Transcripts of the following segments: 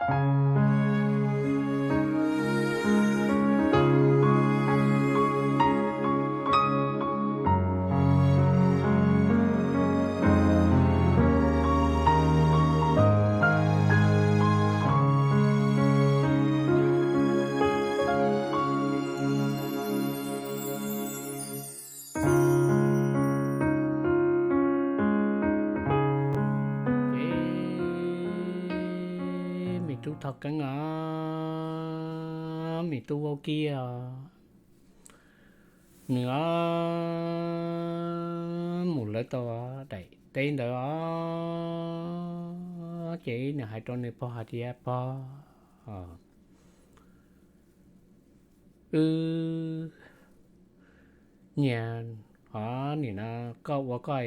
Me tub Thoj Keeb os, me tub Vaub Kib os, nws os mus lawv tau daim teb ntawd os, ces nws hais rau nws pog hais tias, Pog, wb nyias os, nim no koj ua koj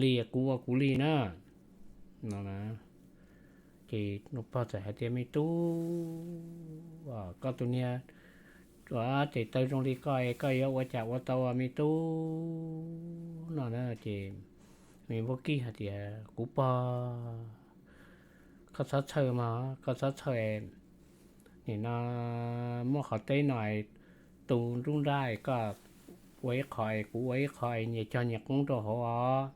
li, kuv ua kuv li na, no. Ces nws pog txawm hais tias, Me tub, koj tus niag ua tes taw zoo li koj es koj yuav ua cas ua tau me tub, no na. Ces me Vaub Kib hais tias, Kuv pog, koj txhob txhawj mog, koj txhob txhawj, nim no muab qhov teb no tu nruab nrab, koj ua ib qho es kuv ua ib qho es nyias cog nyias qoob rau hauv os.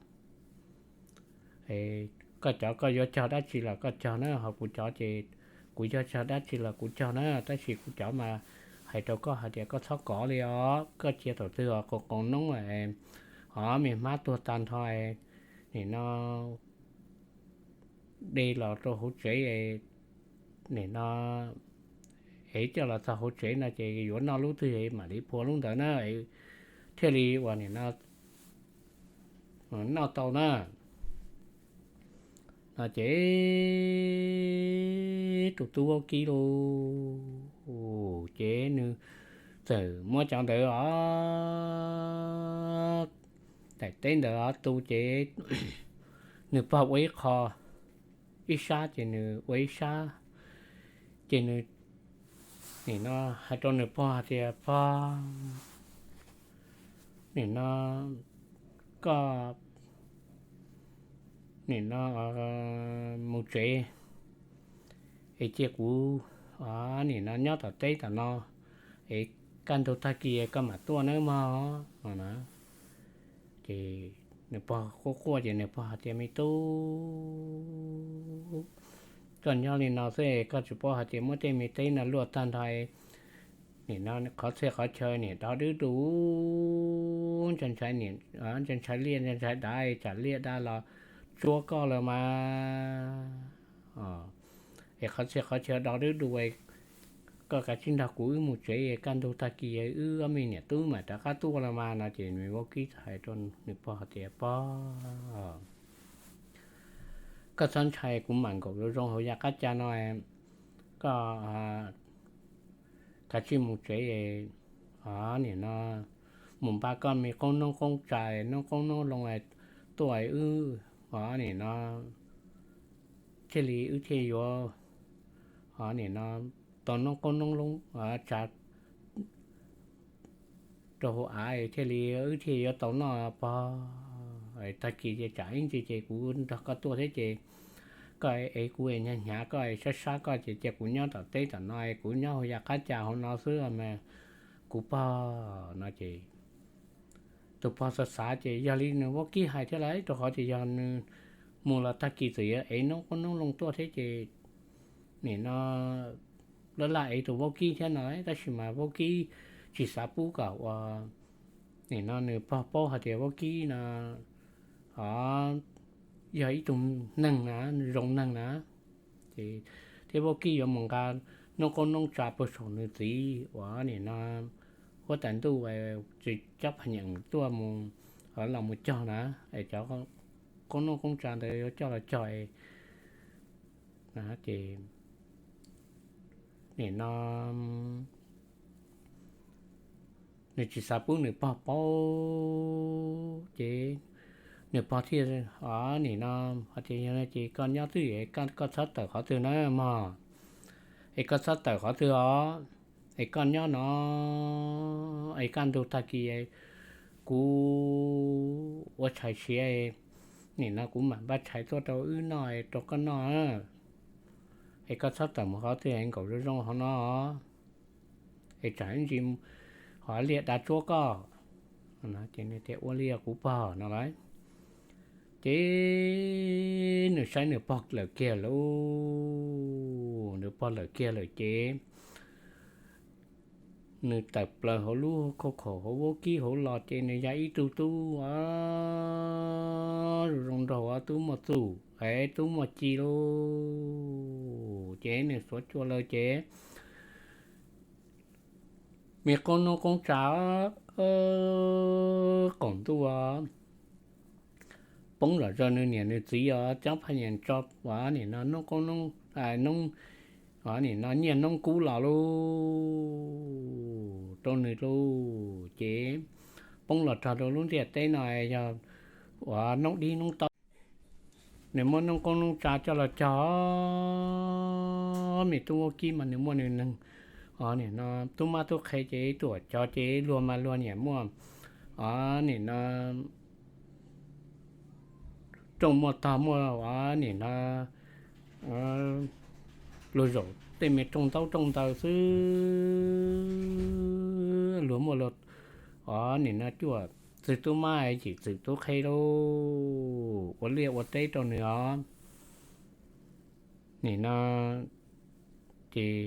Koj cov koj yuav cog dab tsi los koj cog na, ho kuv cov ces kuv yuav cog dab tsi los kuv cog na, tab sis kuv cov mas hais rau koj hais tias koj txhob kov li os, koj cia thaum twg os qoos qoos noob os, me hmab tuag tag nrho, nim no de los rau hauv tsev, nim no ev coj los txog hauv tsev no ces yuav noj lub twg mam li phua lub ntawd na, thiaj li uas nim no noj tau na. No ces tus tub Vaub Kib lauj, ces nws txawm muab cov ntawd os, daim teb ntawd os tu ces nws pog ua ib qho, ib sab ces nws ua ib sab, ces nws nim no hais rau nws pog hais tias, Pog, nim no koj nim no mus tsev es cia kuv nim no nyob tom teb tom no es kaj ntug tag kis koj mam tuaj nawb mog, no na. Ces nws pog quaj quaj ces nws pog hais tias, Me tub, koj nyob li no xwb koj tsis paub hais tias muab tej me teb no luaj tag nrho, nim no qhov txhia qhov chaw nim dog dub du, ntshai ntshai liaj ntshai dav, tsam liaj dab los tsuab koj lawm mas. Es qhov txhia qhov chaw dog dub du, koj kav tsij nrog kuv wb mus tsev, kaj ntug tag kis wb ob me niam tub mam rov qab tuaj los mas, no ces nws Vaub Kib hais rau nws pog hais tias, Pog, koj txhob ntshai, kuv mam nkaum zoo zoo hauv yav qab ca no, koj kav tsij mus tsev, nim no mus npaj koj me qoob noob qoob tsav, noob qoob noob loo tuaj wb, nim no thiaj li wb thiaj yuav nim no tau noob qoob noob loo tsav rau hauv av thiaj li wb thiaj yuav tau noj pog. Tag kis ces tsam ib ntsis ces kuv nrog koj tuaj thiab ces koj es kuv hnyav hnyav koj, sab sab koj ces cia kuv nyob tom teb tom no, kuv nyob hauv yav qab ca hauv no xwb mas kuv pog, no ces tus pog xav xav ces yog li nws Vaub Kib hais thiab lauj, rau qhov tias yog nws mus los tag kis txawm yuav ev noob qoob noob loo tuaj thiab ces nim no laj laj ev tus Vaub Kib thiab no, tab sis mas Vaub Kib tsis xav pub kom uas nim no nws pog paub hais tias Vaub Kib no yog ib tug neeg na, zoo neeg na, ces thiab Vaub Kib yuav mus nqa noob qoob noob tsav puag saum nws txiv uas nim no huab tais ntuj tsis cab phas nyeem tuaj mus, los mus cog na, es cov qoob noob qoob tsav ntawd yuav coj los cog ces nim no nws tsis xav pub nws pog paub ces nws pog thiaj nim no hais tias, Yog no ces koj nyob twj ywm, koj txhob tawm qhov twg na mog, es koj txhob tawm qhov twg os, es koj nyob no es kaj ntug tag kis kuv ua tshais siav, nim no kuv mam npaj tshais tuaj rau wb noj, rau koj noj, es koj txhob tawm mus qhov twg nkaum zoo zoo hauv no, es tsam ib ntsis ho liaj da tsuab koj. Ces nws tias ua li os kuv pog no lauj. Ces nws saib nws pog lawm kiag lauj, nws pog lawm kiag lawm ces nws tawm plaws hauv lub khau khaum hauv vaub kib hauv los ces nws ya ib tug tub zoo zoo nraug, tub muaj txuj es tub muaj ci lauj. Ces nws xuav cua lawm ces me qoob noob qoob tsav qaum ntuj poob zom zaws nws niam nws txiv os, cov phaj nyas tso nim no noob qoob noob, nim no nyiaj noob kub los lauj, rau nws lauj. Ces poob los rau lub ntiaj teb no yog uas noob dib noob taub. Nws muab noob qoob noob tsav coj los cog me tub vaub kib mas nws muaj nws neeg, nim no tub mab tub qhe ces tuam cov ces luag mas luag niam muaj nim no rooj muaj tog muaj nim no luag zaum tej me rooj ntaub rooj ntawv xwb, luag muaj luag nim no cuaj txwg tub mab yim txwm tub qhe lauj, ua liaj ua teb rau nws os. Nim no ces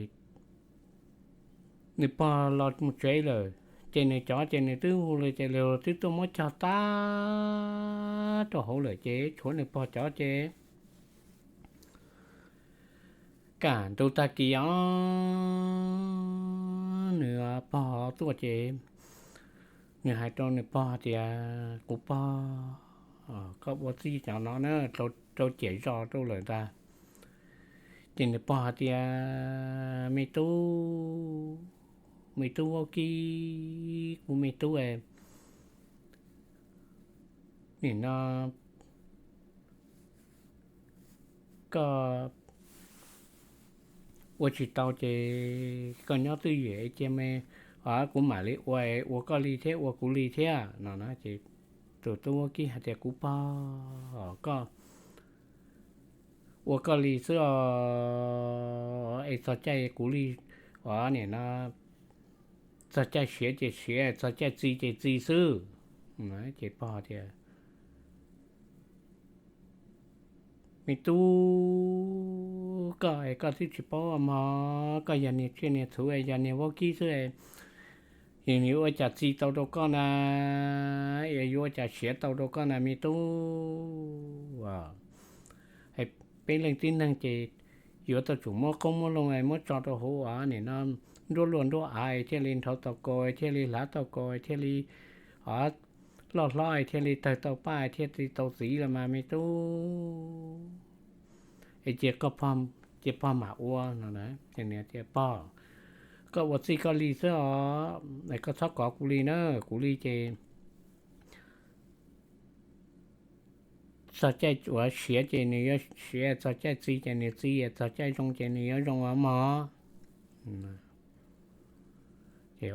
nws pog los mus tsev lawm ces nws cov ces nws twb hu li ces luag twb tuaj muab cog tag rau hauv lawm ces tshuav nws pog cov ces kaj ntug tag kis os nws pog tuaj ces nws hais rau nws pog tias kuv pog, koj ua txij cov no na, rau ciam zos rau lawm ntag. Ces nws pog hais tias me tub, me tub vaub kib, kuv me tub, nim no koj ua tsis tau ces koj nyob twj ywm cia me, kuv mam li ua, ua koj li thiab ua kuv li thiab no na. Ces tus tub vaub kib hais tias kuv pog, koj ua koj li xwb os, es txog caij kuv li, nim no txog caij siav ces siav, txog caij txi ces txi xwb. Ces pog tias me tub, koj es koj twb tsis paub mog, koj yog niag tsiaj niag txhu, yog niag vaub kib xwb, yog yuav ua cas txi tau rau koj na, yuav ua cas siav tau rau koj na me tub. Peb leej tib neeg ces yuav tau tsum muab qoob muab loo muab tso rau hauv ua nim no nruab luaj nruab av thiaj li nrhau tau kaus, thiaj li hlav tau kaus, thiaj li loj hlob thiaj li tawg tau paj thiaj li tau txiv los mas me tub. Es cia koj, cia pog mam ua no. Pog, koj ua txij koj li xwb os, koj txhob kov kuv li na, kuv li ces txog caij uas siav ces nws yuav siav, txog caij txi ces nws txi, txog caij zoo ces nws yuav zoo os mog. Ces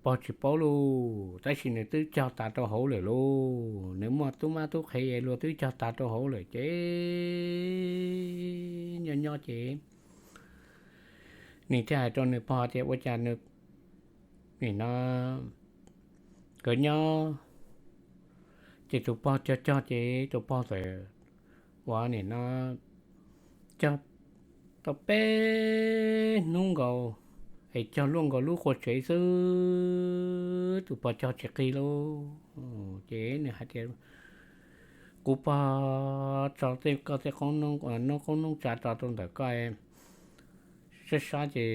pog tsis paub lauj, tab sis nws twb cog tas rau hauv lawm lauj, nws muaj tub mab tub qhe luag twb cog tas rau hauv lawm ces nyob nyob ces nws thiaj hais rau nws pog tias ua cas nws nim no nkawd nyob ces tus pog cog cog ces tus pog txawm ua nim no cog tau peb hnub nkaus es cog luaj nkaus lub qua tsev xwb, tus pog cog tsis qig lauj. Ces nws hais tias kuv pog, tso tej koj tej qoob, noob qoob noob tsav tso rau ntawm koj sab sab ces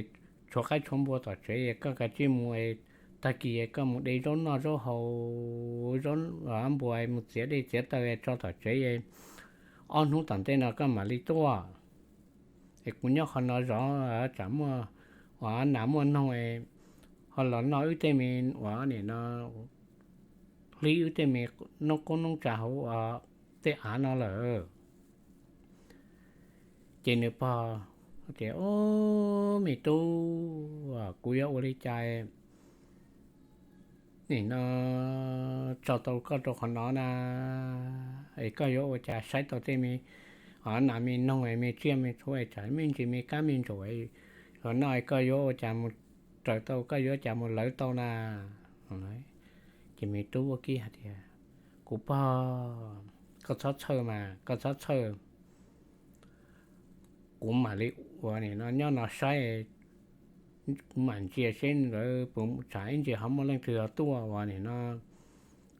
tshuav qaib tshuav npua tom tsev, koj kav tsij mus, tag kis koj mus de zaub noj zaub haus, zaub npua, mus txiav dej txiav taws tso tom tsev, ob hnub tom ntej no koj mam li tuaj. Es kuv nyob qhov no zov, tsam muaj nas muaj noog ho los noj wb tej me uas nim no hlib wb tej me noob qoob noob tsav hauv tej av no lawm. Ces nws pog tias, Ob, me tub, kuv yuav ua li cas nim no tso tau koj rau qhov no na? Es koj yuav ua cas saib tau tej me nas me noog me tsiaj me txhu tsam me ntsis me kab me ntsaum, ua no koj yuav ua cas mus raws tau, koj yuav cas mus lawv tau na. Ces me tub vaub kib hais tias, Kuv pog, koj txhob txhawj mas, koj txhob txhawj. Kuv mam li ua nim no nyob no saib, kuv mam ntsia seb lawv puas tsam ib ntsis ho muaj leej twg tuaj ua nim no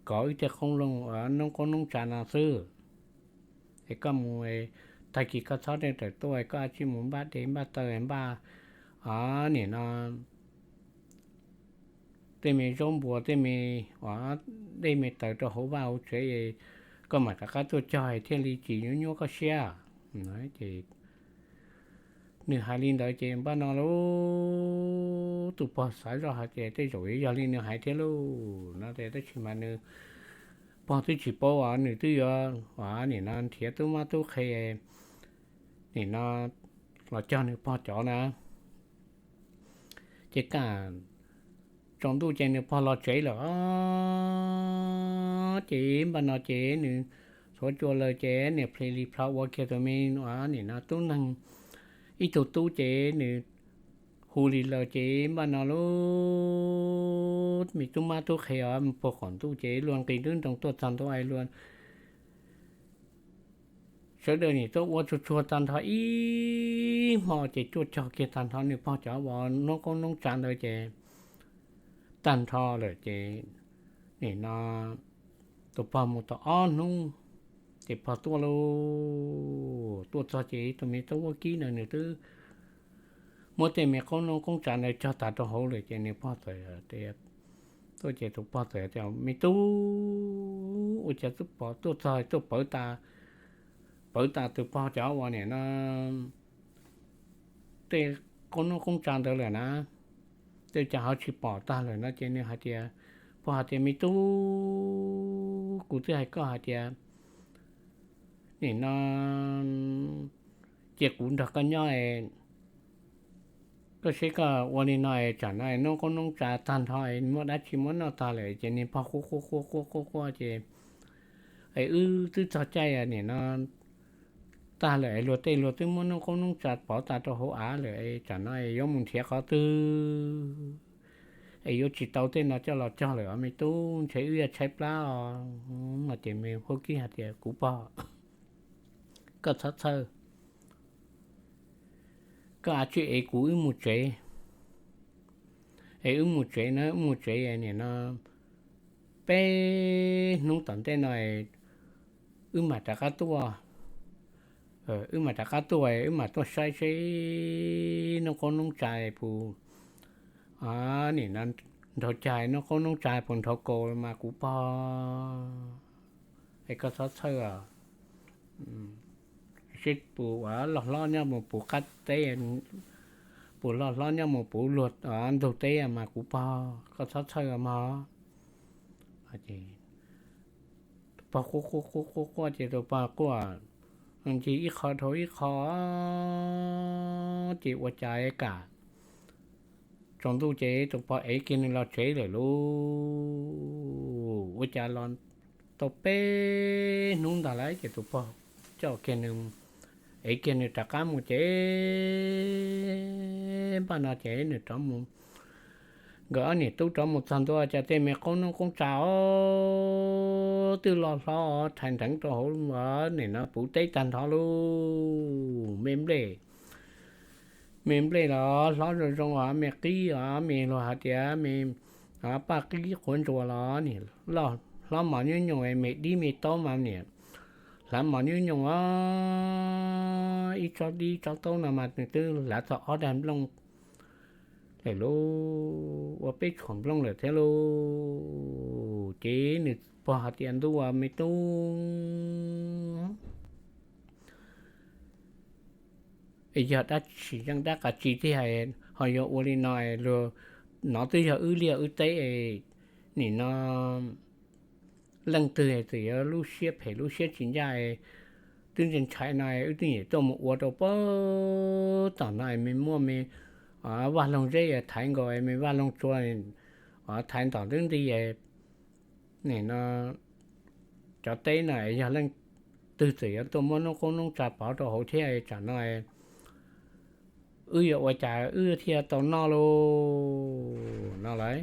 kov wb tej qoob loo, noob qoob noob tsa no xwb. Es koj mus, tag kis koj txhob tej tawm tuaj, koj cia li mus npaj dej npaj taw npaj nim no tej me zaub npua tej me dej me taws rau hauv vaj hauv tsev, koj mam rov qab tuaj cog thiaj li tsis nyuaj nyuaj koj siab. Ces nws hais li ntawd ces npaj no lauj, tus pog xav zoj hais tias tej zaum yog li nws hais thiab lauj no ces tab sis mas nws pog twb tsis paub, nws twb yuav nim no nrhiav tub mab tub qhe nim no los cog nws pog cov na. Ces kaj tsaus ntuj ces nws pog los tsev lawm os. Ces npaj no ces nws txhuav cua lawm ces nws plhis li plho ua kiag tus me nim no tub neeg ib tug tub ces nws hu li lawm ces npaj no lauj, me tub mab tub qhe os, puag qaum ntuj ces luag nqis nruab nroos tuaj txog ntua luag sawv daws nim tuaj ua tsuag tsuag tag nrho ib hmo ces tuaj cog kiag tag nrho nws pog cov uas noob qoob noob tsa ntawd ces tag nrho lawm ces nim no tus pog mus tau ob hnub ces pog tuaj lauj. Tuaj txog ces tus me tub vaub kib ntawd nws twb muab tej me qoob noob qoob tsa ntawd cog tas rau hauv lawm ces nws pog txawm tuaj ces tus pog txawm tias, Me tub, ua cas twb pom tuaj txog tuaj pawv tas, pawv tas tus pog cov uas nim no tej qoob noob qoob tsa ntawd lawm na, tej cas ho tsis pom tag lawm no ces nws hais tias, pog hais tias, Me tub, kuv twb hais koj hais tias nim no cia kuv nrog koj nyob, koj saib koj ua li no tsam no noob qoob noob tsa tag nrho, muaj dab tsi muab noj tag lawm ces nws pog quaj quaj quaj quaj quaj quaj ces es wb twb txog caij nim no tag lawm es luag tej luag twb muab noob qoob noob tsa pov tas rau hauv av lawm, tsam no yuav mus nrhiav qhov twg es yuav tsis tau tej no coj los cog lawm os me tub, ntshe wb yuav tshaib plab os. No ces me vaub kib hais tias, Kuv pog, koj txhob txhawj, koj a tsij ev kuv wb mus tsev. Es wb mus tsev na, wb mus tsev nim no peb hnub tom ntej no wb mam rov qab tuaj, wb mam rov qab tuaj, wb mam tuaj saib seb noob qoob noob tsa puas, nim no nrhau cag noob qoob noob tsa puas nrhau kaus mas kuv pog, es koj txhob txhawj os. Seb puas ua loj hlob nyob mus puv qab teb, puas loj hlob nyob mus puv luag ntug teb mas kuv pog, koj txhob txhawj mog. Tus pog quaj quaj quaj quaj quaj ces tus pog quaj ncig ib qho dhau ib qho ces ua cas kam tsaus ntuj ces tus pog ev kiag nws los tsev lawm lauj. Ua cas los tau peb hnub ntag lawm ces tus pog coj kiag nws, ev kiag nws rov qab mus ces npaj no ces nws rov mus, nkawd ob niam tub rov mus txog ntua cas tej me qoob noob qoob tsa os twb loj hlob rhais nreev rau hauv nim no puv teb tag nrho lauj. Me nplej, me nplej los hlob zoo zoo os, me qib os, me luag hais tias me paj qib quav ntsuas los nim hlob mos nyuj nyoos, me dib me taub mas nim hlav mos nyuj nyoos os, ib tsob dib tsob taub no mas nws twb hlav txog ob daig nplooj lawm lauj, ua peb tshuam nplooj lawm thiab lauj. Ces nws pog hais tias, Ntuj, me tub, es yog dab tsi yeej dab qas tsi tiag ho yuav ua li no, luag no twb yog wb liaj wb teb, nim no leej twg txawm yuav lub siab phem lub siab tsis ncaj, twb ntshai ntshai no wb twb niam tuaj mus ua rau pab tom no me muaj me vaj loog zeb thaiv nkaus, me vaj loog tsua thaiv ntom twb nti, nim no cov teb no yog leej twg txawm yuav tuaj muab noob qoob noob tsa pov rau hauv thiab tsam no wb yuav ua cas wb thiaj tau noj lauj no lauj.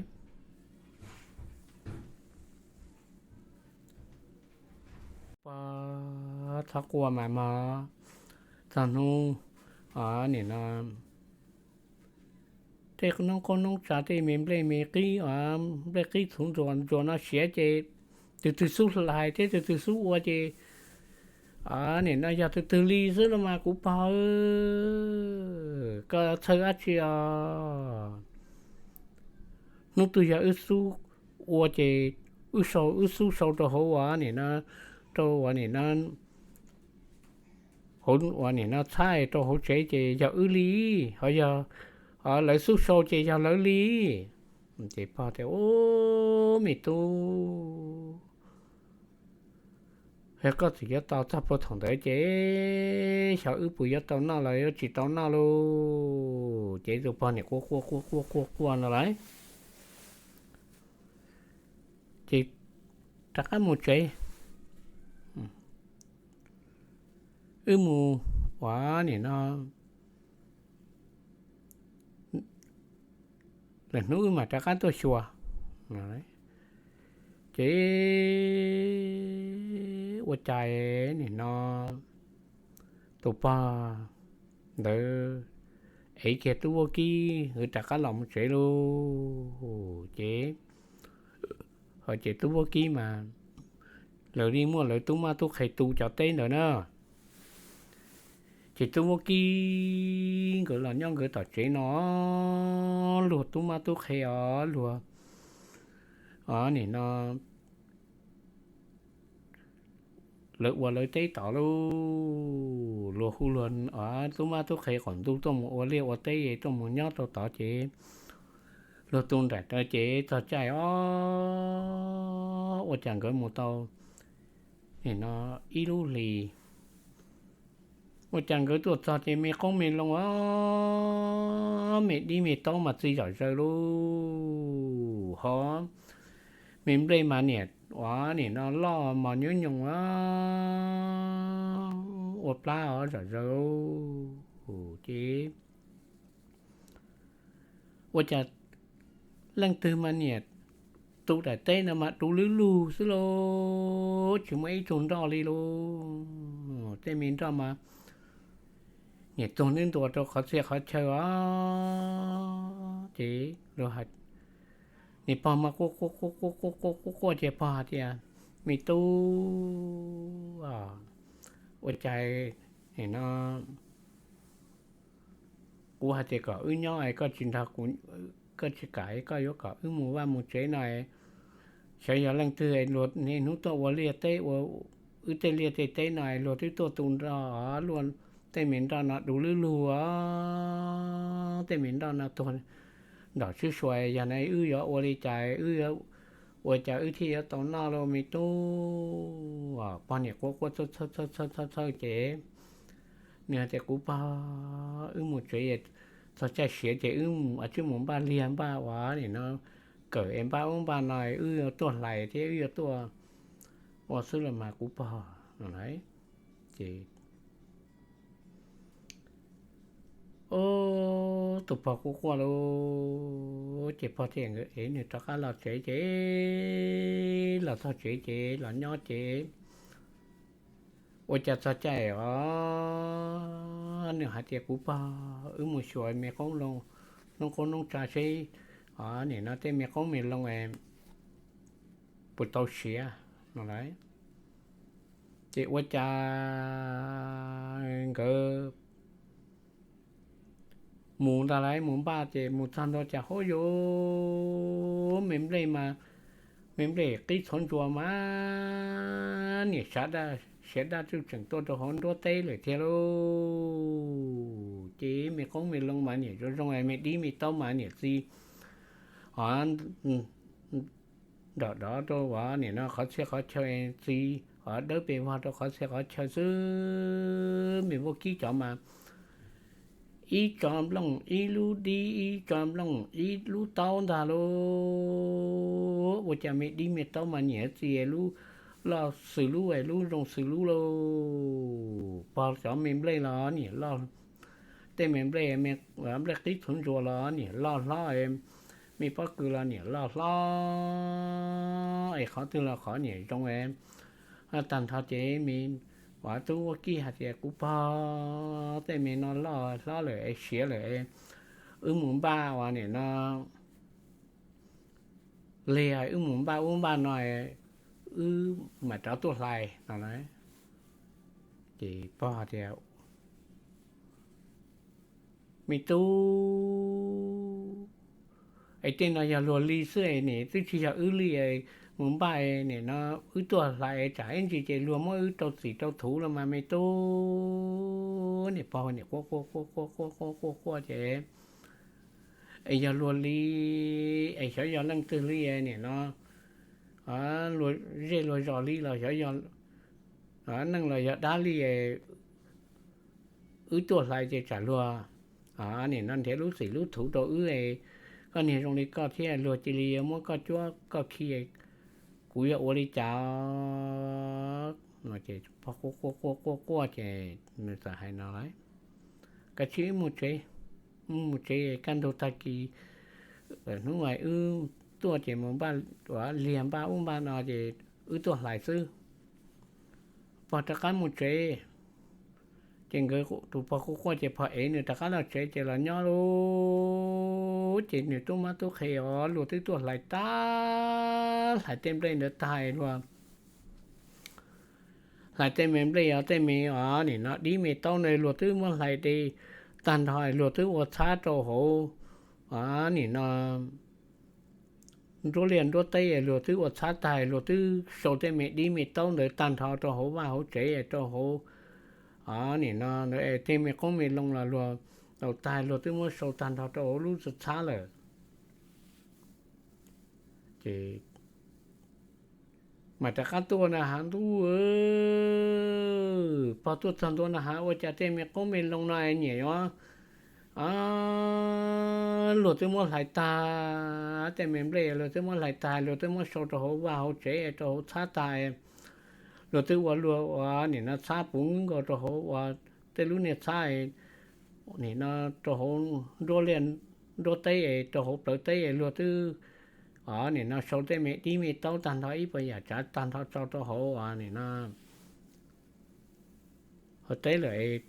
Pog, txhob quaj mas mog, txog hnub nim no tej noob qoob noob tsa tej me nplej me qib, nplej qib txhuv ntsuas ntsuas no siav ces tus twg xub hlais thiab tus twg xub ua ces nim no yog tus twg li xwb no mas kuv pog, koj txhawj dab tsi os. Hnub twg yog wb xub ua ces wb sau, wb xub sau rau hauv ua nim no, rau ua nim no, hauv ua nim no txhab rau hauv tsev ces yog wb li, ho yog lawv xub sau ces yog lawv li. Ces pog tias, Ub, me tub, yog koj txawm yuav tau txog puag thaum ntawd ces xyov wb puas yuav tau noj los yuav tsis tau noj lauj. Ces tus pog nim quaj quaj quaj quaj quaj quaj no lauj. Ces rov qab mus tsev, wb mus ua nim no lwm hnub wb mam rov qab tuaj xyuas. Ces ua cas nim no tus pog ntawd ev kiag tub vaub kib wb rov qab los mus tsev lauj. Ces ho ces tub vaub kib mas lawv yeej muaj lawv tub mab tub qhe tu cov teb ntawd na. Ces tub vaub kib nkawd los nyob nkawd tom tsev no, luag tub mab tub qhe os, luag nim no lawv ua lawv teb tod lauj, luag hu luag tub mab tub qhe qaum ntuj tuaj mus ua liaj ua teb tuaj mus nyob rau tod ces luag tu nraim raws ces txog caij os, ua cas nkawd mus tau nim no ib lub hlis, ua cas nkawd tuaj txog ces me qoob me loo os, me dib me taub mas txi zom zaws lauj, ho me nplej mas niam ua nim no loj mos nyob nyoos os, ua plab os zom zaws. Ces ua cas leej twg mas niam tu daim teb no mas du lub lug xwb lauj, tsis muaj ib tug nroj li lauj. Tej me nroj mas niam tuag neb ntua rau qhov txhia qhov chaw os. Ces niam pog mas quaj quaj quaj quaj quaj quaj quaj ces pog hais tias, Me tub, ua cas nim no kuv hais tias kom wb nyob es koj tsis nrog kuv, koj tsis kam, koj yuav kom wb mus vaj mus tsev no, xyov yog leej twg luag niaj hnub tuaj ua liaj teb ua wb tej liaj tej teb no luag twb tuaj tu nroj, luag tej me nroj no du lub lug os, tej me nroj no tuag nrom sib suas, yog na wb yuav ua li cas, wb yuav ua cas wb thiaj yuav tau noj lauj me tub. Pog niam quaj quaj txhawj txhawj txhawj txhawj ces nws hais tias, Kuv pog, wb mus tsev, txog caij siav ces wb mus tsib mus npaj liag npaj ua nim no kawm es npaj ub npaj no, wb yuav tuaj hlais thiab wb yuav tuaj ua xwb los mas kuv pog, no lauj. Ces ub, tus pog quaj quaj lauj, ces pog thiaj ev nws rov qab los tsev ces los txog tsev ces los nyob ces ua cas txog caij os nws hais tias, Kuv pog, wb mus xyuas me qoob loo, noob qoob noob tsa seb os nim no tej me qoob me loo puas tau siav, no lauj. Ces ua cas nkawd mus ntag lauj, mus npaj ces mus txog ntua cas hauv yuav me nplej mas, me nplej qib txhuv ntsuas mas niam siav daj, siav daj tsuj tseem tuaj rau hauv nruab teb lawm thiab lauj. Ces me qoob me loo mas niam zoo zoo, me dib me taub mas niam txi os nrom dov rau ua nim no qhov txhia qhov chaw, txi os dawb pes vog rau qhov txhia qhov chaw xwb. Me vaub kib cov mas ib tso nplooj ib lub dib, ib tso nplooj ib lub taub ntag lauj. Ua cas me dib me taub mas niam txi lub loj xws lub es lub zoo xws lub lauj. Pog cov me nplej los niam loj, tej me nplej, nplej qib txhuv ntsuas los niam loj hlob, me pob kws los niam loj hlob, es qhov twg los qhov niam zoo. Tag nrho ces me ua tub ua kij hais tias, kuv pog, tej me no loj hlob lawm es siav lawm, wb mus npaj ua niam no li, wb mus npaj ub npaj no, wb mam rov tuaj hlais no. Ces pog tias, me tub, es tej no yog luag li xwb es niam twb tsis yog wb li, mus npaj niam no wb tuaj hlais tsam ib ntsis ces luag muab wb rau txim rau thuv los mas me tub. Niam pog niam quaj quaj quaj quaj quaj quaj quaj quaj ces, es yog luag li, es xyov yog leej twg li niam no, luag zej luag zos li los xyov yog neeg los yog dab li, wb tuaj hlais ces tsam luag niam no nrhiav lub txim lub thuv rau wb, koj niag zoo li koj thiab luag cia li yuav muab koj cuab koj khi, kuv yuav ua li cas? No ces pog quaj quaj quaj quaj quaj ces nws txawm hais no lawm, kav tsij wb mus tsev, mus tsev, kaj ntug tag kis hnub wb tuaj ces mus npaj, liag npaj ub npaj no ces wb tuaj hlais xwb. Pog rov qab mus tsev. Ces nkawd tus pog quaj quaj ces pog ev nws rov qab los tsev ces los nyob lauj, ces nws tub mab tub qhe os, luag twb tuaj hlais tag, hlais tej nplej ntawd tag, luag hlais tej me nplej os, tej me os nim no dib me taub ntawd luag twb muab hlais de tag nrho, luag twb ua txhab rau hauv nim no nruab liaj nruab teb, luag twb ua txhab tag, luag twb sau tej me dib me taub ntawd tag nrho rau hauv vaj hauv tsev, rau hauv nim no tej me qoob me loo los luag tau tag, luag twb muab sau tag nrho rau hauv lub txhab lawm. Ces mas rov qab tuaj na has ntuj, pog tuaj txog ntua na has ua cas tej me qoob me loo no nyiam yuav luag twb muab hlais tag, tej me nplej luag twb muab hlais tag, luag twb muab sau rau hauv vaj hauv tsev, rau hauv txhab tag, luag twb ua luag ua nim no txhab puv nkaus rau hauv ua tej lub niag txhab nim no rau hauv nruab liaj nruab teb, rau hauv plawv teb, luag twb nim no sau tej me dib me taub tag nrho ib puas yam tsav tag nrho tso rau hauv nim no hauv teb lawm.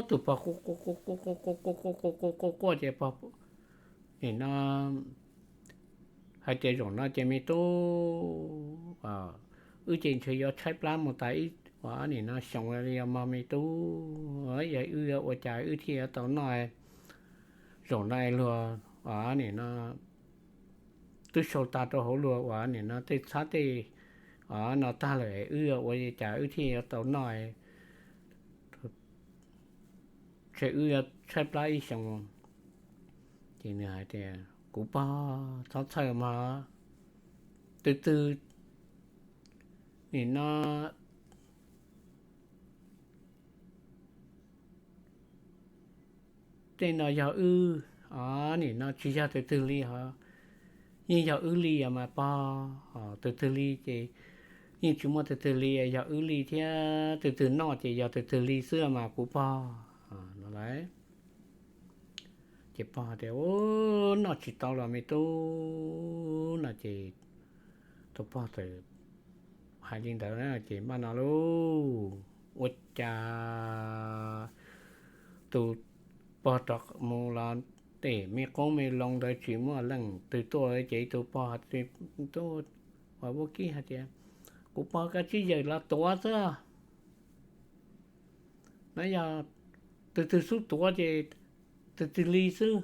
Tus pog quaj quaj quaj quaj quaj quaj quaj quaj quaj quaj quaj quaj ces pog nim no hais tias zaum no ces me tub, wb ces ntshe yuav tshaib plab mus tas ib ua nim no xyoo li os me tub, yog wb yuav ua cas wb thiaj yuav tau noj? Zaum no luag nim no twb sau tas rau hauv luag ua nim no tej txhab tej no tag lawm, wb yuav ua cas wb thiaj yuav tau noj? Ntshe wb yuav tshaib plab ib xyoos. Ces nws hais tias kuv pog txhob txhawj mog, tus twg nim no tej no yog wb, nim no tsis yog tus twg li hos, yeej yog wb li os mas pog. Tus twg li ces yeej tsis muaj tus twg li, yog wb li thiab, tus twg noj ces yog tus twg li xwb mas kuv pog no lauj. Ces pog tias, noj tsis tau los me tub no ces tus pog txawm hais li ntawd na ces npaj no lauj, ua cas tus pog rov mus los tej me qoob me loo ntawd tsis muaj leej twg tuaj ces tus pog tuaj ua vaub kib hais tias, kuv pog kav tsij yawm los tuav xwb. No yog tus twg xub tuav ces tus twg li xwb.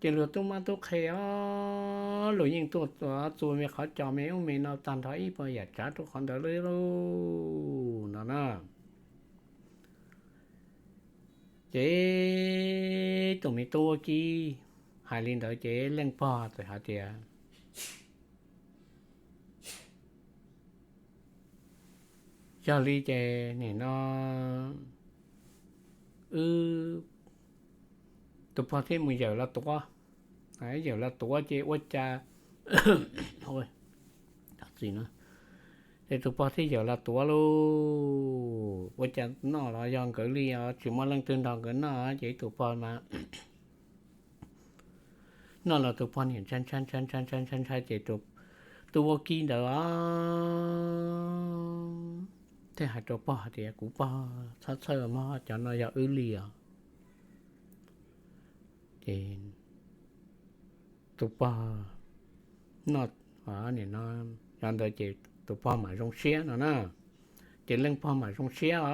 Ces luag tub mab tub qhe os, luag yeej tuaj txua me qhov cos me ub me no tag nrho ib puas yam tsav rau qhov ntawd lauj no na. Ces tus me tub vaub kib hais li ntawd ces leej pog txawm hais tias, yog li ces nim no wb tus pog thiaj mus yawm los tuav. Yawm los tuav ces ua cas, txi no, ces tus pog thiaj yawm los tuav lauj, ua cas noj los yog nkawd li os, tsis muaj leej twg nrog nkawd noj ces ib tus pog mas noj los tus pog niam ntshai ntshai ntshai ntshai ntshai ntshai ntshai ces tub vaub kib ntawd os thiaj hais rau pog hais tias, kuv pog, txhob txhawj mog, cov no yog wb li os. Ces tus pog noj, nim no, yog ntawd ces tus pog mam zoo siab no na. Ces leej pog mam zoo siab os.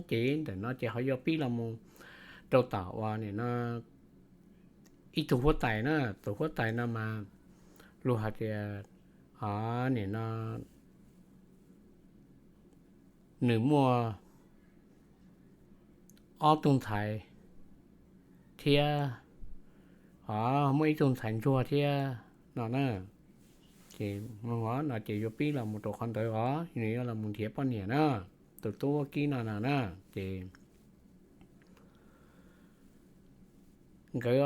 Ces ntawm no ces ho yuav pib los mus rau tom uas nim no ib tug huab tais na, tus huab tais no mas luag hais tias, o, nim no nws muaj ob tug ntxhais thiab, o, muaj ib tug ntxhais ntsuag thiab no na. Ces no ces yuav pib los mus rau qhov ntawd os, nws yuav los mus nrhiav poj niam na, tus tub vaub kib no no na. Ces nkawd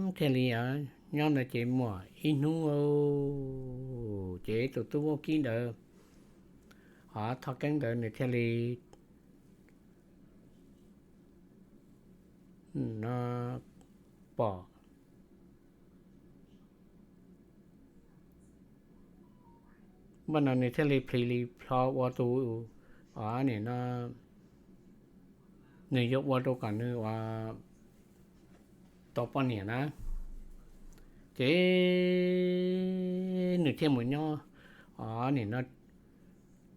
os thiaj li nyob ntawd ces muaj ib hnub ces tus tub vaub kib ntawd, o, Thoj Keeb ntawd nws thiaj li no pom, npaj no nws thiaj li plhis li plho ua tus, o, nim no nws yuav ua rau kom nws ua tau poj niam na. Ces nws thiaj mus nyob, o, nim no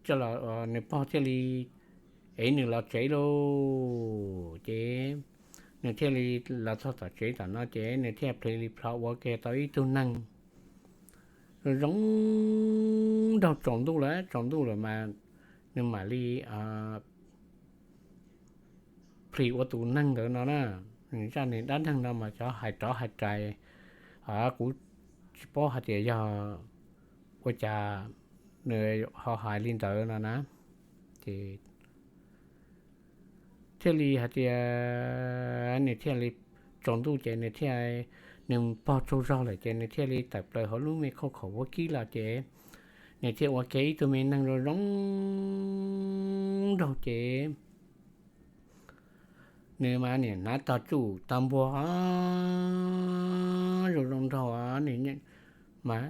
coj los, nws pog thiaj li ev nws los tsev lauj. Ces nws thiaj li los txog tom tsev tom no ces nws thiaj plhis li plho ua kiag tau ib tug neeg zoo zoo nraug. Tsaus ntuj lawm, tsaus ntuj lawm mas nws mam li plhis ua tus neeg ntawd no na. Zaj nws dab neeg no mas cov hais rov hais rais, kuv tsis paub hais tias yog ua cas nws ho hais li ntawd no na. Ces thiaj li hais tias nws thiaj li tsaus ntuj ces nws thiaj, nws pog tsaug zog lawm ces nws thiaj li tawm plaws hauv lub me khauj khaum vaub kib los ces nws thiaj ua kiag ib tug me neeg zoo zoo nraug ces nws mas niam hnav tog tsuj tog npuag zoo zoo nraug, nws mas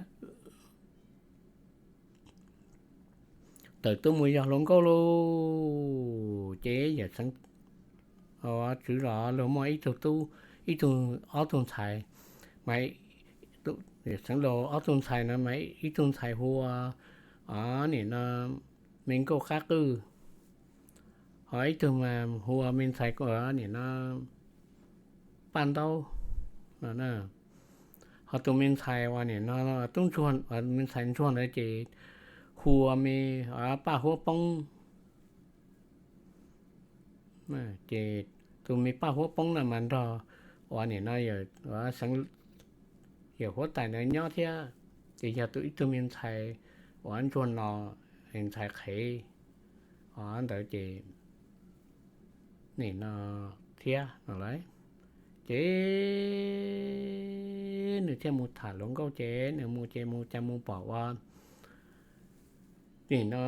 tawm tuaj mus yog hluas nkauj lauj. Ces yawm txheev tswv los luag muaj ib tug tub, ib tug, ob tug ntxhais, mas yawm txheev los ob tug ntxhais no mas ib tug ntxhais hu ua, o, nim no me nkauj qab qwj, ho ib tug mas hu ua me ntxhais nim no paj ntaub no. Ho tus me ntxhais uas nim no tub ntsuag, me ntxhais ntsuag ntawd ces hu ua me paj huab poob. Ces tus me paj huab poob no mas nrog uas nim no yawm huab tais ntawd nyob thiab, ces yog tus ib tug me ntxhais uas ntsuag no, ntxhais qhev ntawd ces nim no thiab no lauj. Ces nws thiaj mus tham hluas nkauj ces nws mus ces mus cas mus pom ua nim no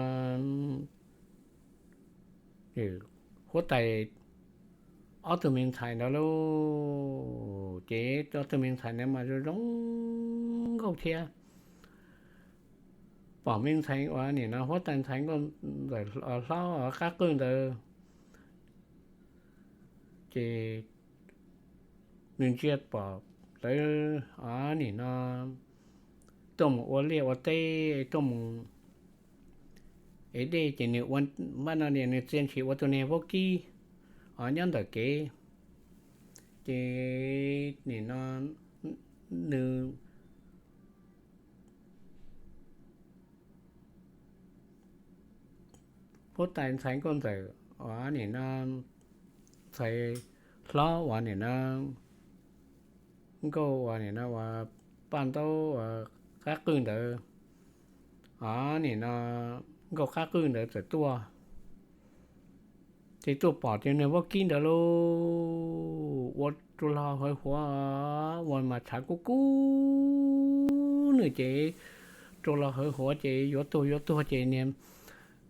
huab tais ob tug me ntxhais ntawd lauj. Ces ob tug me ntxhais ntawd mas zoo zoo nkauj thiab. Pom me ntxhais uas nim no huab tais ntxhais nkauj ntxawm hlob qab qwj ntawd, ces nws ntsia pom lawv nim no tuaj mus ua liaj ua teb, tuaj mus ev dej ces nws ua, npaj no nias nws txia ntshis ua tus niag vaub kib os nyob ntawm kev. Ces nim no nws huab tais ntxhais nkauj ntxawm uas nim no ntxhais hlob uas nim no nkauj uas nim no uas paj ntaub uas qab qwj ntawd, o, nim no nkauj qab qwj ntawd txawm tuaj. Ces tuaj pom tias nws vaub kib ntawd lauj, ua rua hlo hawv huav, ua mas tshav kub kub nws ces rua hlo hawv huav ces yuav tuag yuav tuag ces niag,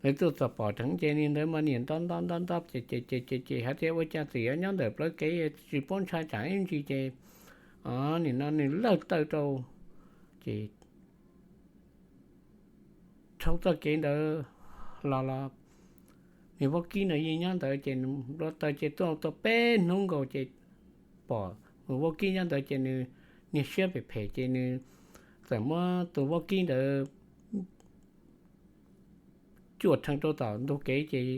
lawv tuaj txog pom dheev ces niag ntawd mas niam nto nto nto nto ces ces ces ces ces hais tias ua cas txiv nyob ntawm plawv kev tsis paub ntshai tsam ib ntsis ces nim no nws lawg taw rau ces rhaub txoj kev ntawd los los, nws vaub kib ntawd yeej nyob ntawd ces nws npau taws ces tuaj tau peb hnub nkaus ces pom nws vaub kib nyob ntawd ces nws niag siab phem phem ces nws txawm muab tus vaub kib ntawd cuam rhees rau tom ntug kev ces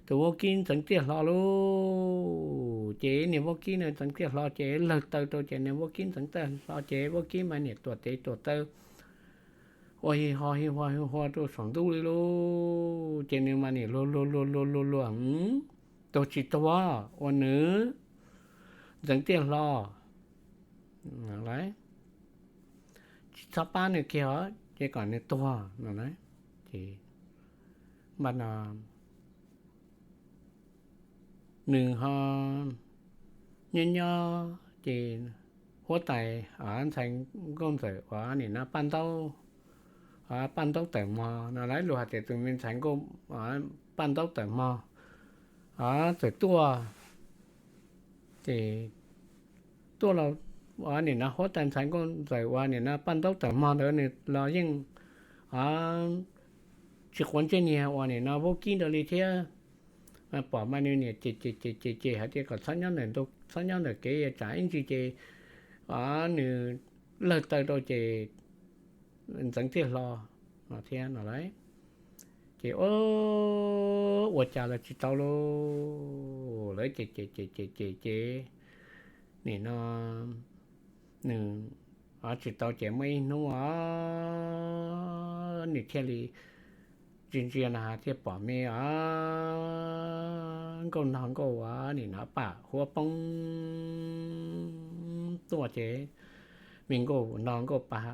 tus vaub kib ntxeev tiaj hlo lauj. Ces niag vaub kib ntawd ntxeev tiaj hlo ces lawg taw rau ces niag vaub kib ntxeev tiaj hlo ces vaub kib mas niam tuam tes tuam taw ua hi ho hi ho hi ho rau saum ntuj li lauj. Ces nws mas niam luag luag luag luag luag luag, tuag tsis tuag ua nws ntxeev tiaj hlo, tsis txhob pab nws kiag os, ces kom nws tuag no. Ces npaj no nws ho nyob nyob ces huab tais ntxhais nkauj ntxawm uas nim no Paj Ntaub, Paj Ntaub Tawm Mog no, luag hais tias tus me ntxhais nkauj Paj Ntaub Tawm Mog txawm tuaj. Ces tuaj los nim no huab tais ntxhais nkauj ntxawm uas nim no Paj Ntaub Tawm Mog ntawd nws los yeej tsis quav ntsej niag uas nim no vaub kib ntawd li thiab. Pom mas nws niam ces ces ces ces ces hais tias kom txhob nyob ntawm ntug, txhob nyob ntawm kev tsam ib ntsis ces nws lawg taw rau ces ntxeev tiaj hlo no thiab no lauj. Ces ua cas los tsis tau lauj, lawv ces ces ces ces ces ces nim no nws tsis tau ces muaj ib hnub nws thiaj li ntsia ntsia no thiaj pom me nkauj nog nkauj ua nim no paj huab poob tuaj ces me nkauj nog nkauj paj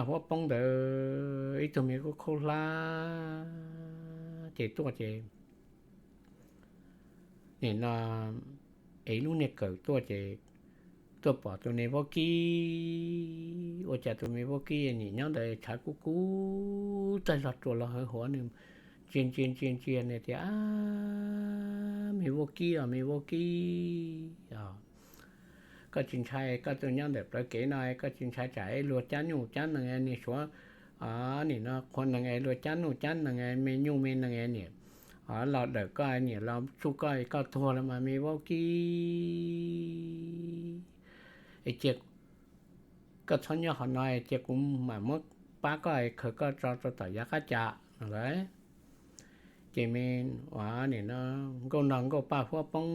huab poob ntawd ib tug me khaub khaub hlab ces tuaj ces nim no ev lub niag kawm tuaj ces tuaj pom tus me vaub kib, ua cas tus me vaub kib nim nyob ntawd tshav kub kub tag zog rua hlo hawv huav, nws ntsia ntsia ntsia ntsia nws tias, me vaub kib os, me vaub kib os, koj tsis ntshai, koj tuaj nyob ntawm plawv kev no koj tsis ntshai tsam luag cab nyuj cab nees, niag suav nim no qhua nees luag cab nyuj cab nees, me nyuj me nees niam los dawm koj, niam los tsuj koj, koj tuag los mas me vaub kib. Es cia koj txhob nyob qhov no, cia kuv mam muab pab koj khaws koj tso rau tom yav qab cas no lauj. Ces me ua nim no nkauj nog nkauj paj huab poob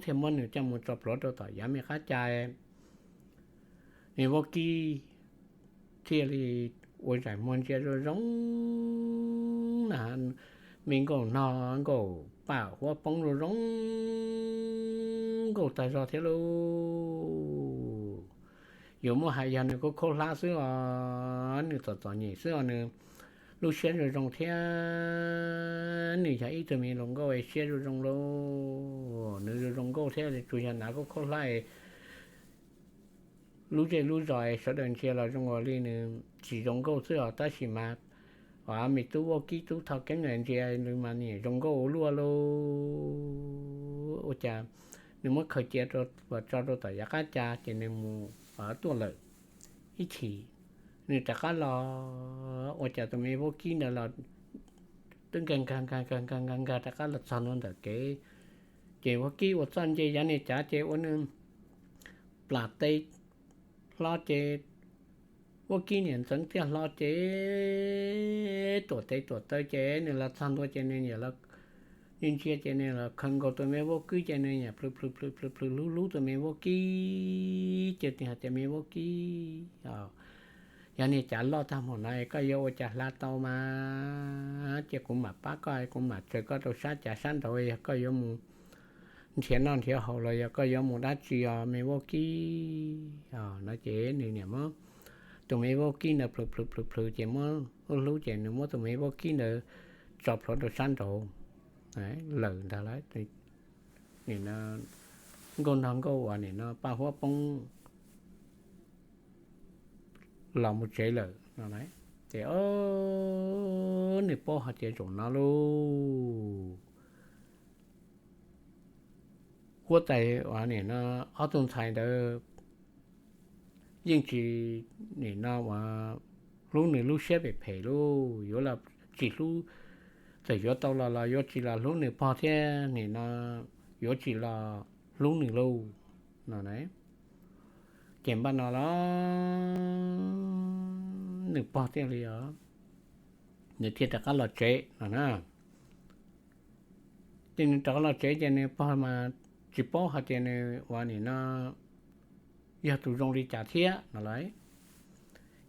thiaj muab nws coj mus tso plhuav rau tom yav me qab cas. Me vaub kib thiaj li ua zaim muag ntsia zoo zoo na, me nkauj nog nkauj paj huab poob zoo zoo nkauj tag zog thiab lauj. Yuav muab hais yog nws khaub khaub hlab xwb os, nws txom txom nyem xwb os, nws lub siab zoo zoo thiab nws yog ib tug me hluas nkauj siab zoo zoo lauj, nws zoo zoo nkauj thiab tsuas yog hnav khaub khaub hlab lub zej lub zos sawv daws ntsia los zoo ua li nws tsis zoo nkauj xwb os, tab sis mas me tub vaub kib tub thoj keeb ntsia nws mas nim zoo nkauj ua luaj lauj. Ua cas nws muab khaws cia tso rau tom yav qab cas ces nws mus tuaj lawm. Ib chim nws rov qab los, ua cas tus me vaub kib ntawd los twb nkag nkag nkag nkag nkag nkag rov qab los txog ntua ntawm kev, ces vaub kib ua txoj nce yav niag cav ces ua nws plam tes hlo ces vaub kib niam ntxeev tiaj hlo ces tuam tes tuam taw ces nws los txog ntua ces nws niam los ntsia ntsia ces nws los khaws nkaus tus me vaub kib ces nws niam plhws plhws plhws plhws plhws hlub hlub tus me vaub kib ces nws hais tias me vaub kib, yog niag cav loj tag mus no koj yuav ua cas hla tau mas, cia kuv mam pab koj, kuv mam tsaws koj rau sab cav sab nraud, yog koj yuav mus nrhiav noj nrhiav haus los yog koj yuav mus dab tsi os me vaub kib no. Ces nws niam muab tus me vaub kib ntawd plhws plhws plhws plhws ces muab hlub ces nws muab tus me vaub kib ntawd tso plhuav rau sab nraud. lawm ntag lauj. Nim no nkauj nog nkauj uas nim no paj huab poob los mus tsev lawm no. Ces nws paub hais tias zaum no lauj, huab tais uas nim no ob tug ntxhais ntawd yeej tsis nim no uas hlub nws lub siab phem phem lauj, yuav los tsis hlub, txawm yuav tau los los yuav tsis los hlub nws pog thiab nim no yuav tsis los hlub nws lauj no. Ces npaj no los nws pog thiaj li os, nws thiaj rov qab los tsev no na. Ces nws rov qab los tsev ces nws pog mas tsis paub hais tias nws uas nim no yog tus zoo li cas thiab no lauj.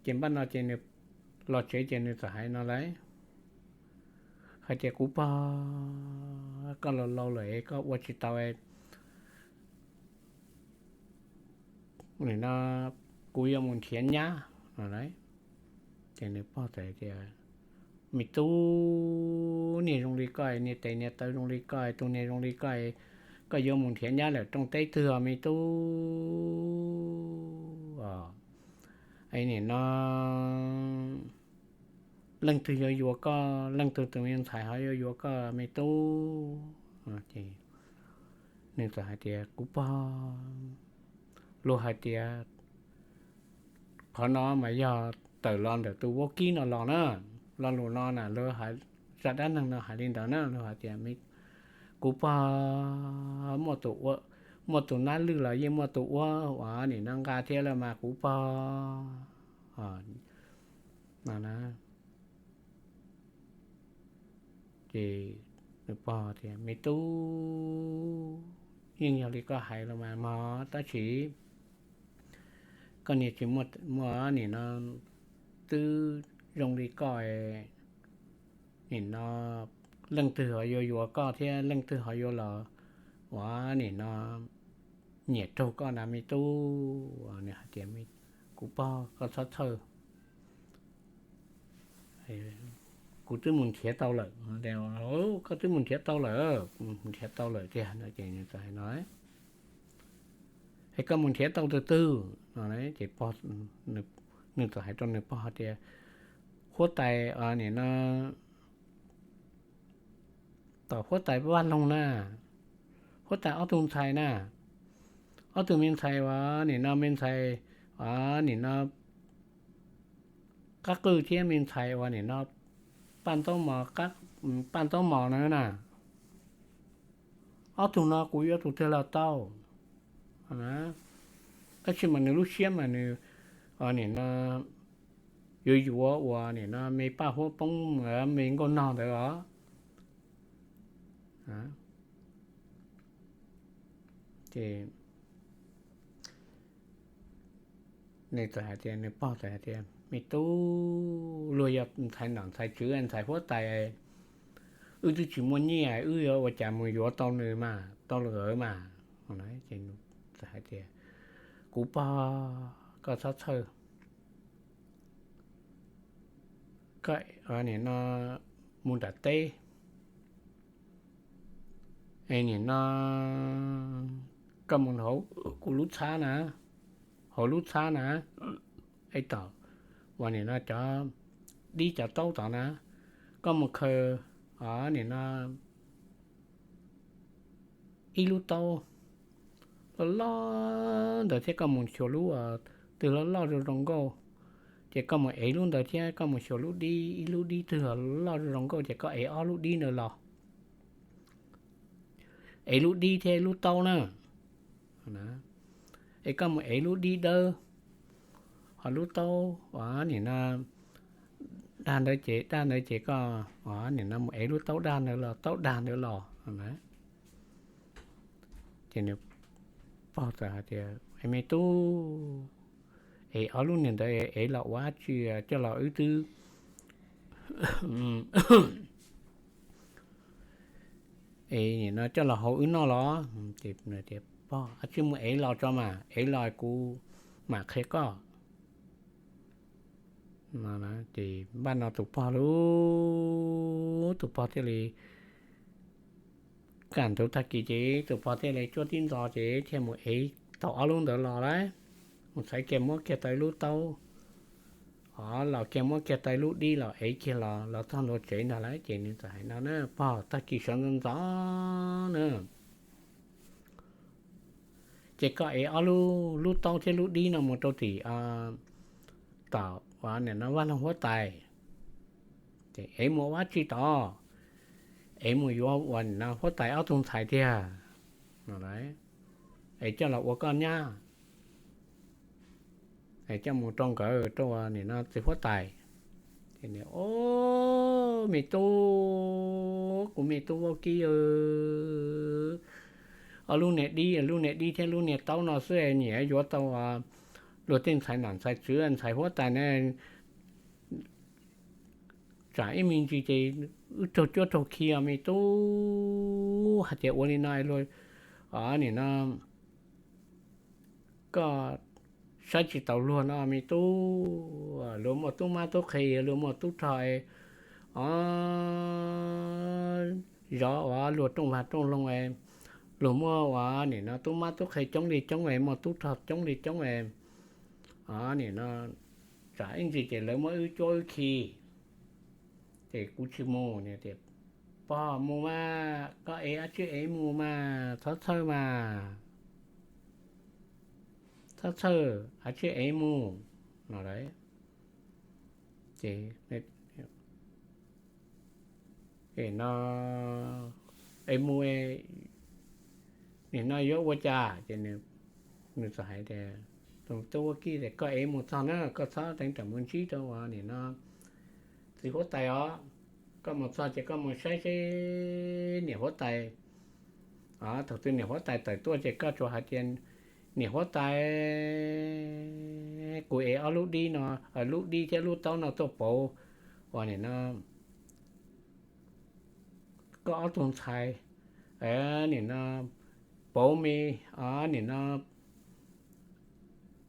Ces npaj no ces nws los tsev ces nws txawm hais no lauj, hais tias kuv pog, koj laus laus lawm koj ua tsis tau, nim no kuv yuav mus nrhiav nyab no lauj. Ces nws pog txawm tias me tub, niag zoo li koj, niag tes niag taw zoo li koj, tus niag zoo li koj, koj yuav mus nrhiav nyab lawm rooj teb twg os me tub? Nim no leej twg yuav yuav koj, leej twg tus me ntxhais ho yuav yuav koj me tub? Ces nws txawm hais tias kuv pog, luag hais tias qhov no mas yog tawm los ntawm tus vaub kib no los na. Lo lus no na, luag hais, zaj dab neeg no hais li ntawd na, luag hais tias kuv pog, muaj tus nab lwj los yeej muaj tus uab uas nim no nqa thiab los mas kuv pog no na. Ces nws pog tias me tub, yeej yog li koj hais los mas mog, tab sis koj niag tsis muaj nim no twb zoo li koj, nim no leej twg ho yuav yuav koj thiab leej twg ho yuav los uas nim no nyiam raug koj na me tub? Nws hais tias kuv pog, koj txhob txhawj, kuv twb mus nrhiav tau lawm. Koj twb mus nrhiav tau lawm? Nrhiav tau lawm tiag no. Ces nws txawm hais no, es koj mus nrhiav tau tus twg no? Ces nws txawm hais rau nws pog tias huab tais nim no tom huab tais Vaj Loog na, huab tais ob tug ntxhais na, ob tug me ntxhais uas nim no me ntxhais uas nim no Qab Qwj thiab me ntxhais uas nim no Paj Ntaub Mos, Paj Ntaub Mos na na, ob tug no kuv yuav tus twg los tau. Tab sis mas nws lub siab mas nws nim no yuav yuav uas nim no me paj huab poob, me nkauj nog ntawd os. Ces nws txawm hais tias, nws pog txawm hais tias me tub, luag yog ntxhais nom ntxhais tswv ntxhais huab tais, wb twb tsis muaj nyiaj, wb yuav ua cas mus yuav tau nws mas, tau lawv mas. Ces txawm hais tias kuv pog, koj txhob txhawj, koj nim no mus nram teb, es nim no koj mus hauv kuv lub txhab na, hauv lub txhab na, es tom uas nim no cov dib cov taub tod na, koj mus khaws nim no ib lub taub loj loj ntawd thiab koj mus xyuas lub twg loj loj zoo zoo nkauj, ces koj mus ev lub ntawd thiab koj mus xyuas lub dib, ib lub dib twg loj zoo zoo nkauj ces koj ev ob lub dib ntawd los. Ev lub dib thiab lub taub na, es koj mus ev lub dib dawb, ho lub taub uas nim no dag ntawd ces, dag ntawd ces koj nim no mus ev lub taub dag ntawd los, taub dag ntawd los. Ces nws pog txawm hais tias, es me tub, es ob lub niag ntawd ev los ua dab tsi, coj los wb twb, es nim no coj los hau wb noj los? Ces tias pog, a tsis mus ev los tso mas, ev los kuv mam qhia koj. Ces npaj no tus pog lauj, tus pog thiaj li kaj ntug tag kis ces tus pog thiaj li cuab tib ntxov ces thiaj mus ev tau ob lub ntawd los lawm. Mus txhais kiag muab kiag tau ib lub taub, o, los kiag muab kiag tau ib lub dib los ev kiag los los txog ntua tsev ntag lawm ces nws txawm hais no na, pog, tag kis sawv ntxov ntxov na, ces koj ev ob lub, lub taub thiab lub dib no mus rau tim, tom, ua nim no vaj loog huab tais, ces ev mus ua dab tsi tod? Ev mus yuav ua nim no huab tais ob tug ntxhais tiag no, es coj los ua koj nyab, es coj mus rau nkawd, rau ua nim no txiv huab tais. Ces, o, me tub, kuv me tub vaub kib, ob lub niag dib, lub niag dib thiab lub niag taub no xwb es nyiam yuav tau luag tej ntxhais nam ntxhais txwv ntxhais huab tais na, tsam ib me ntsis ces wb raug cuab raug khi os me tub. Hais tias ua li no, nim no koj saib tsis taus luag no me tub, luag muaj tub mab tub qhe, luag muaj tub rog, o, zov ua luag rooj vag rooj loog, luag muaj ua nim no tub mab tub qhe coob li coob, muaj tub rog coob li coob, o, nim no tsam ib ntsis ces lawv muab wb cuab wb khi, ces kuv tsis mus. Pog, mus mas, koj ev dab tsi ev mus mas, txhob txhawj mas, txhob txhawj, dab tsi ev mus no. Ces no, ev mus, nim no yuav ua cas? Ces nws txawm hais tias, tus tub vaub kib, koj ev mus txog na, koj txhob teev ram mus ntsib rau ua nim no txiv huab tais os. Koj mus txog ces koj mus saib seb niam huab tais, thaum twg niam huab tais tawm tuaj ces koj tsuas hais tias, niam huab tais, kuv ev ob lub dib no, lub dib thiab lub taub no tuaj pauv ua nim no koj ob tug ntxhais, nim no pauv me, nim no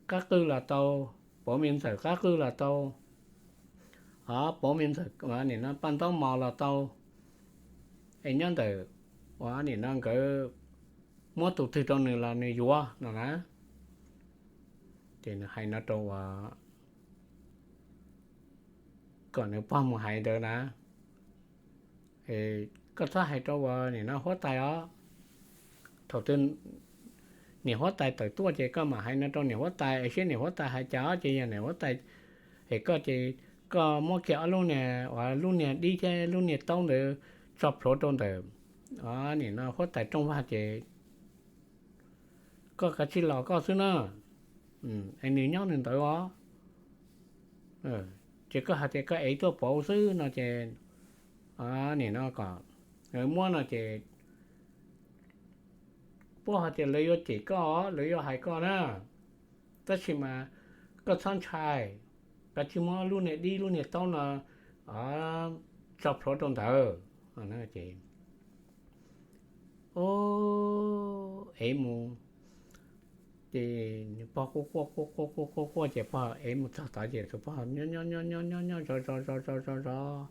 qab qwj los tau, pauv me ntxawm qab qwj los tau, o, pauv me ntxawm nim no paj ntaub mos los tau, es nyob ntawm ua nim no nkawd muab tus twg rau nws los nws yuav no na. Ces nws hais no rau ua kom nws pog mus hais ntawd na, koj txhob hais rau ua nim no huab tais os. Thaum twg niam huab tais tawm tuaj ces koj mam hais no rau niam huab tais, es seb niam huab tais hais cas os. Ces yog niam huab tais es koj ces koj muab kiag ob lub niag, lub niag dib thiab lub niag taub ntawd tso plhuav rau ntawm, o, nim no huab tais rooj vag ces koj kav tsij los koj xwb na, es nws nyob nws ntawd os. Ces koj hais tias koj ev tuaj pauv xwb no ces, nim no kom muab no ces puab hais tias lawv yuav cem koj, lawv yuav hais koj na, tab sis mas koj txhob ntshai, kav tsij muab lub niag dib lub niag taub no tso plhuav rau ntawd. Ces ev mus, ces nws pog quaj quaj quaj quaj quaj quaj quaj ces pog ev mus txog tod ces tus pog nyob nyob nyob nyob nyob nyob zov zov zov zov zov zov,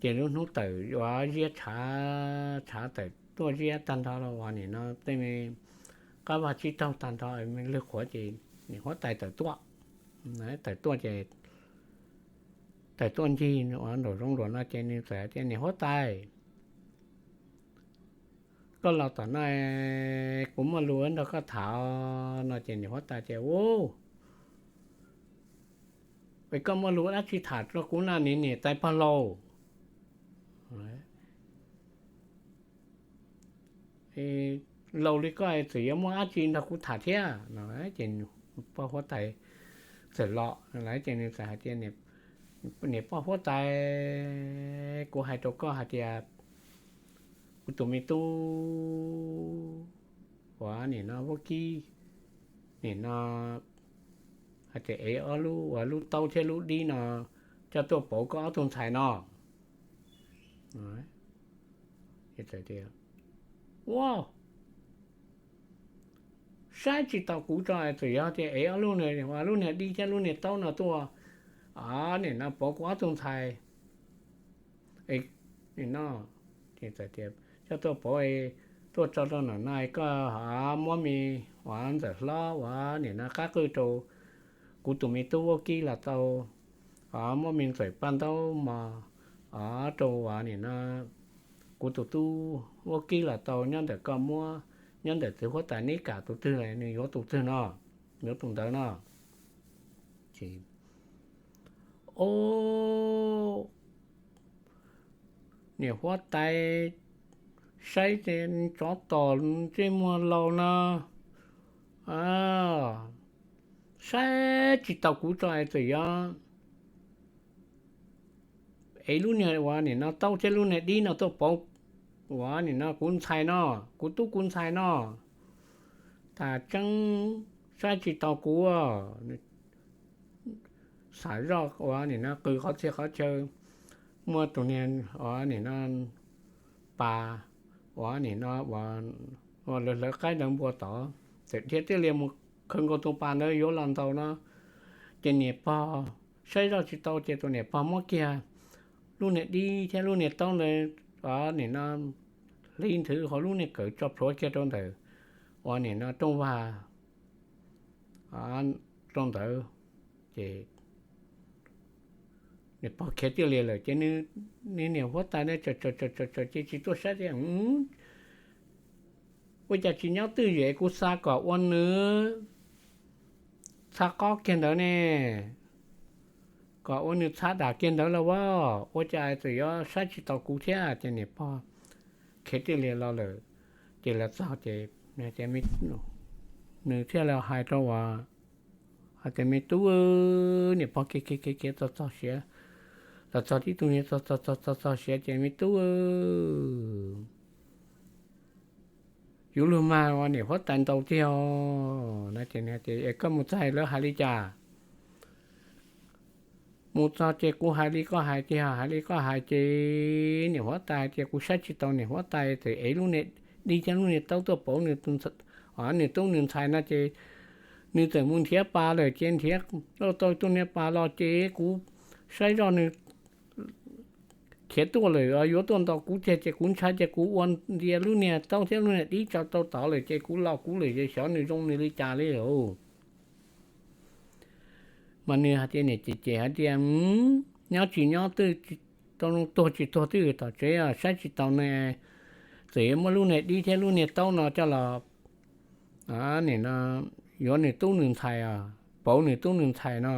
ces lub hnub tawm ua ziab tshav, tshav tawm tuaj ziab tag nrho los ua nim no tej me qab vaj tsib taug tag nrho me lwg qhuav ces niam huab tais tawm tuaj, tawm tuaj ces tawm tuaj ncig ua nraum zoov nraum no ces nws txawm tias, niam huab tais, koj los tom no, kuv muaj lus nrog koj tham no. Ces niam huab tais tias, u, es koj muaj lus dab tsi tham rau kuv no niam tais pog laus? Laus li koj txawm yuav muaj dab tsi nrog kuv tham thiab no. Ces poj huab tais txawm los lawm ces nws txawm hais tias, niam poj huab tais, kuv hais rau koj hais tias kuv tus me tub uas nim no vaub kib, nim no hais tias ev ob lub, uas lub taub thiab lub dib no coj tuaj pauv koj ob tug ntxhais no. Ua, saib tsis taus kuv tso, txawm yog tias ev ob lub, lub niag dib thiab lub niag taub no tuaj, nim no pauv kuv ob tug ntxhais no. Ces txawm tias, koj tuaj pauv, tuaj tso rau no no koj ho muab me uas ntxawm hlob uas nim no qab qwj rau kuv tus me tub vaub kib los tau, ho muab me ntxawm paj ntaub mos rau uas nim no kuv tus tub vaub kib los tau, nyob ntawm koj muab, nyob ntawm txiv huab tais neb kam tus twg los nws yuav tus twg no, yuav tus ntawd no. Ces, o, niam huab tais saib tsov tom ntsej muag laus no, saib tsis taus kuv tso es txawm yog es lub niag uas nim no taub thiab lub niag dib no tuaj pauv uas nim no kuv ntxhais no, kuv tub kuv ntxhais no. Tas tseeb, saib tsis taus kuv. Xav zoj uas nim no qw qhov txhia qhov chaw, muaj tus niag uas nim no pas uas nim no uas lawv hlawv qaib ntawd npua tod, txawm dhia tij lias mus khawm nkaus tus pas ntawd yuav los ntaus no. Ces niam pog saib zoj tsis tau ces tus niam pog muab kiag lub niag dib thiab lub niag taub ntawd, nim no hliv nthwv hauv lub niag kawm tso plhuav kiag rau ntawm uas nim no rooj vag rau ntawd. Ces niam pog khiav tij lias lawm ces nws niam huab tais na tsa tsa tsa tsa ces tsis tuaj saib tias, ua cas tsis nyob twj ywm es kuv xa kom ua nws txha qob kiag ntawd ne, kom ua nws txha dam kiag ntawd los as, ua cas txawm yuav saib tsis taus kuv thiab. Ces niam pog khiav tij lias los lawm. Ces los txog ces nws thiaj li hais rau uas, hais tias me tub, niam pog khiav khiav khiav txog txog siav, txog txog tib tug niag txog txog txog txog siav ces me tub, yuav luag mag uas niam huab tais ntaus tiag os. Ces koj mus txog lawv hais li cas? Mus txog ces kuv hais li koj hais tiag, hais li koj hais ces niam huab tais hais tias kuv saib tsis taus niam huab tais, txawm ev lub niag dib thiab lub niag taub tuaj pauv nws tub nws ntxhais no ces nws txawm mus nrhiav pas lawm ces nrhiav tau tus niag pas los ces kuv saib zoj nws khiav tuaj lawm yuav tuaj ntaus kuv tiag ces kuv ntshai ces kuv ua ntias lub niag taub thiab lub niag dib tso tau tod lawm ces kuv los kuv lawm ces xyov nws zoo nws li cas li os. Mas nws hais tias niam ces ces hais tias, nyob tsis nyob twj, tau tuag tsis tuag twj ywm tom tsev, saib tsis taus nws, txawm yuav muab lub niag dib thiab lub niag taub no coj los, nim no yuav nws tub nws ntxhais, pauv nws tub nws ntxhais no.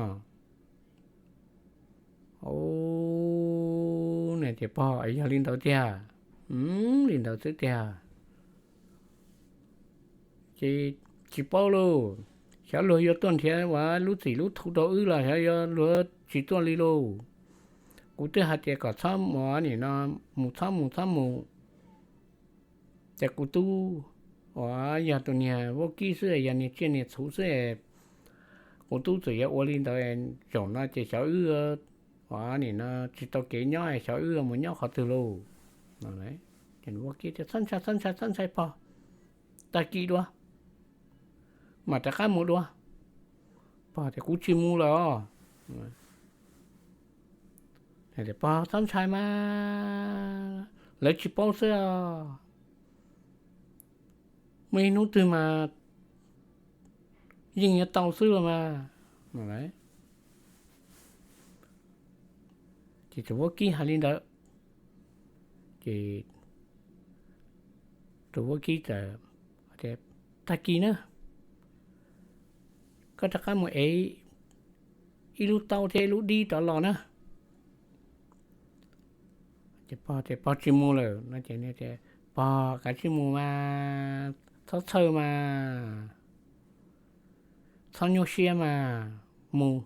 Ua, niam tias pog, yog li ntawd tiag? Li ntawd xwb tiag. Ces tsis paub lauj, xyov luag yuav tuaj nrhiav uas lub txim lub thu rau wb los xyov yuav luag tsis tuaj li lauj. Kuv twb hais tias kom txhob mus, nim no mus txhob mus txhob mus. Ces kuv tub uas yog tus niag vaub kib xwb, yog niag tsiaj niag txhu xwb, kuv tub txawm yuav ua li ntawd, zaum no ces xyov wb ua nim no tsis tau kev nyob, xyov wb mus nyob qhov twg lauj. Ces vaub kib tias txhob ntshai txhob ntshai txhob ntshai pog, tag kis dua mam rov qab mus dua. Pog tias kuv tsis mus lawm os. Pog txhob ntshai mas, lawv tsis paub xwb os. Muaj ib hnub twg mas yeej yuav tau xwb los mas. Ces tus vaub kib hais li ntawd, ces tus vaub kib txawm, tag kis na, koj rov qab mus ev ib lub taub thiab ib lub dib rov los na. Ces pog tias pog tsis mus lawm no ces, pog kav tsij mus mas, txhob txhawj mas, txhob nyuaj siab mas, mus.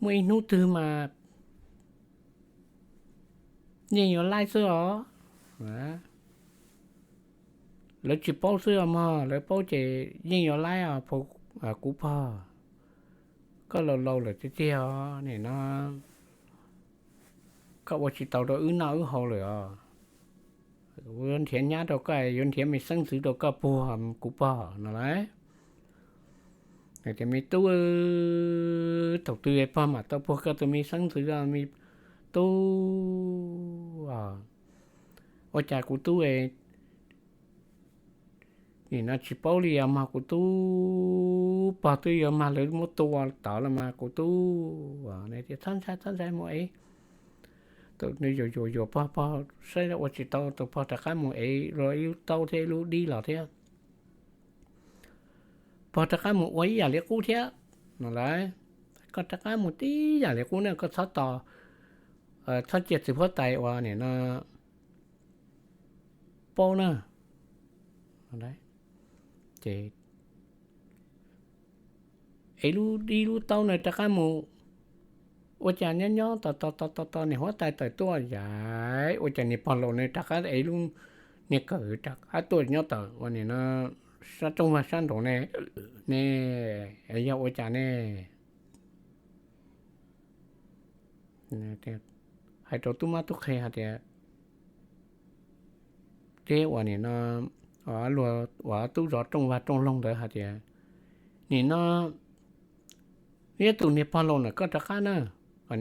Muaj ib hnub twg mas yeej yuav laib xwb os. Lawv tsis paub xwb os mog, lawv paub ces yeej yuav laib os kuv pog. Koj laus laus lawm tiag tiag os, nim no koj ua tsis tau rau wb noj wb haus lawm os. Yuav nrhiav nyab rau koj, yuav nrhiav me xeeb ntxwv rau koj puag kuv pog no lauj. Tias me tub, thaum twg pog mam tau puag koj tus me xeeb ntxwv, me tub. Ua cas kuv tub nim no tsis paub li os, mas kuv tub pog twb yuav mag lawv muab tua tod los mas kuv tub. Txhob ntshai, txhob ntshai, mus ev. Tus nws yuam yuam yuam pog, pog saib ua tsis tau, tus pog rov qab mus ev ib lub taub thiab ib lub dib los thiab. Pog rov qab mus ua ib yam li qub thiab no lawm. Koj rov qab mus tib yam li qub na, koj txhob tos, txhob cia txiv huab tais uas nim no paub na. Ces ev lub dib lub taub na rov qab mus. Ua cas nyob nyob tos tos tos tos niam huab tais tawm tuaj, yam ua cas niag pog laus na rov qab ev lub niag kawm rov qab tuaj nyob tawm uas nim no sab rooj vag sab nraud ne, ne, yog ua cas ne? Hais rau tub mab tub qhe hais tias, teb uas nim no luag uas tub zov rooj vag rooj loog ntawd hais tias, nim no ib tus niag pog laus ntawm koj rov qab na,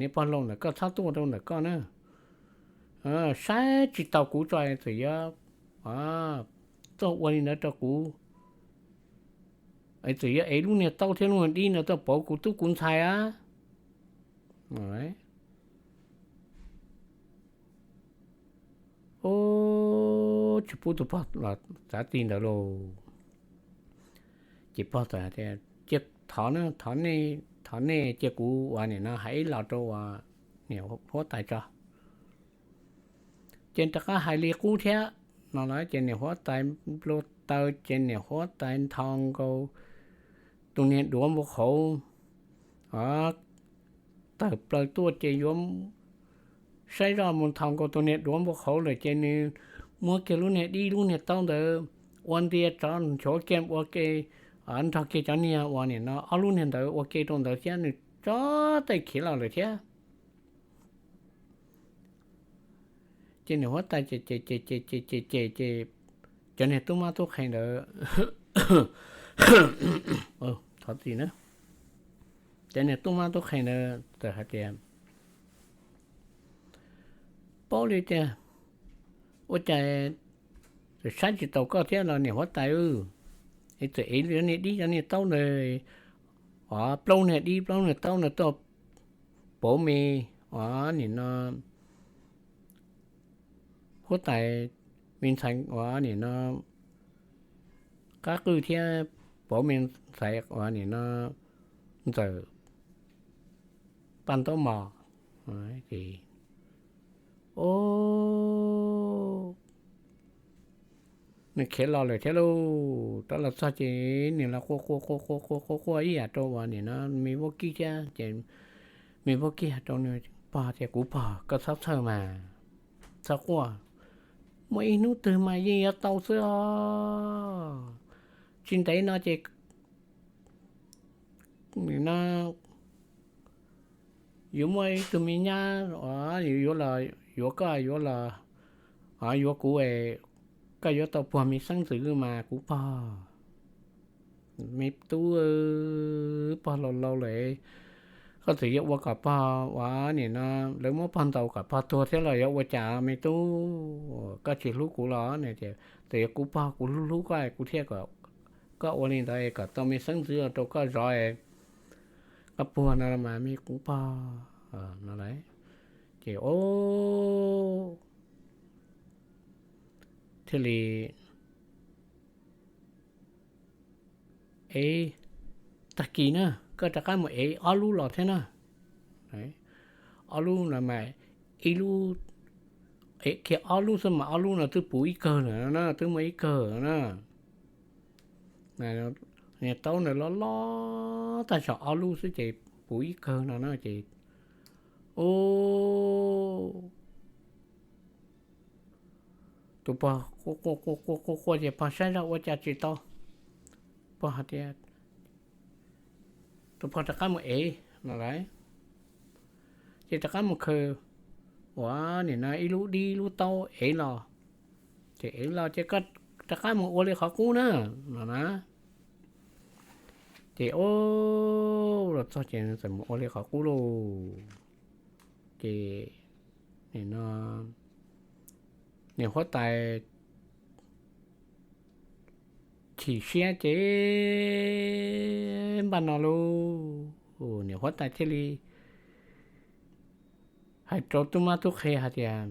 niag pog laus ntawm koj txhob tuaj rau ntawm koj na. Saib tsis taus kuv tso, txawm yuav tuaj ua li ntawd rau kuv, txawm yuav ev lub niag taub thiab lub niag dib no tuaj pauv kuv tub kuv ntxhais a. Tsis pub tus pog los txav ti ntawd lauj. Ces pog txawm tias, cia thov, thov nej cia kuv uas nim no hais ib los rau uas niam huab tais tso. Ces rov qab hais li qub thiab no lawm. Ces niam huab tais nplua taw, ces niam huab tais nthos nkaus tus niag duav npua qhauv tawm plaws tuaj ces yuav saib zoj mus nthos nkaus tus niag duav npua qhauv lawm ces nws muab kiag lub niag dib lub niag taub ntawd ua ntia tsov nchuav kiag ua ke, nrog kiag cov niag uas nim no ob lub niag ntawd ua ke rau ntawd thiab nws tso tej khiav los lawm thiab. Ces niam huab tais ces ces ces ces ces ces ces ces cov niag tub mab tub qhe ntawd, thov txim na, cov niag tub mab tub qhe ntawd txawm hais tias, paub li tiag, ua cas txawm saib tsis taus koj thiab los niam huab tais, es txawm ev cov niag dib cov niag taub ntawd, o, plaub niag dib plaub niag taub ntawd tuaj pauv me, o, nim no huab tais me ntxhais uas nim no qab qwj thiab pauv me ntxhais uas nim no ntxawm paj ntaub mos. Nws khiav los lawm thiab lauj. Rov los txog ces nws los quaj quaj quaj quaj quaj quaj ib yam rau uas nim no me vaub kib thiab ces me vaub kib hais rau nws pog tias, kuv pog, koj txhob txhawj mas, txhob quaj, muaj ib hnub twg mas yeej yuav tau xwb os. Tsis ntev no ces no yuav muaj ib tug me nyab yuav los yuav koj, yuav los yuav kuv, koj yuav tau puag me xeeb ntxwv mas kuv pog. Me tub, pog laus laus lawm, koj txawm yuav ua kom pog uas nim no lawv muab pog ntaus kom pog tuag thiab los yuav ua cas me tub? Koj tsis hlub kuv los? Txawm yog kuv pog kuv hlub hlub koj kuv thiaj kom koj ua li ntawd kom tau me xeeb ntxwv rau koj zov, koj puag no mas me kuv pog no lawm. Ces o thiaj li ev, tag kis na koj rov qab mus ev ob lub los thiab na. Ob lub no mas ib lub, ev kiag ob lub xwb mas ob lub no twb puv ib kawg lawm na, twb muaj ib kawg na. Niag taub ntawd loj loj tag, tsuas ob lub xwb ces puv ib kawg no na ces, u, tus pog quaj quaj quaj quaj ces pog saib zoj ua cas tsis tau, pog hais tias, tus pog rov qab mus ev no lawm. Ces rov qab mus khaws uas nim no ib lub dib lub taub ev los, ces ev los ces koj rov qab mus ua li qhov qub na no na. Ces o, los txog ces txawm mus ua li qhov qub lauj. Ces nim no niam huab tais chim siab ces npaj no lauj, niam huab tais thiaj li hais rau tub mab tub qhe hais tias,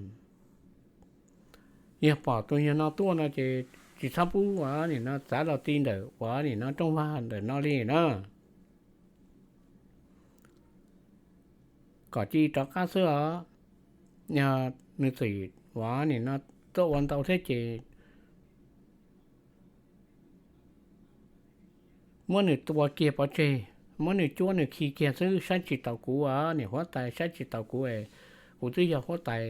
yog pom tus yawg no tuaj no ces tsis txhob pub ua nim no txav los ti ntawm ua nim no rooj vag ntawm no li na, kom cia rov qab xwb os. Yog nws txawm ua nim no tuaj ua ntau thiab ces muab nws tua kiag pov tseg, muab nws cuab nws khi kiag xwb, saib tsis taus kuv os niam huab tais, saib tsis taus kuv es kuv twb yog huab tais,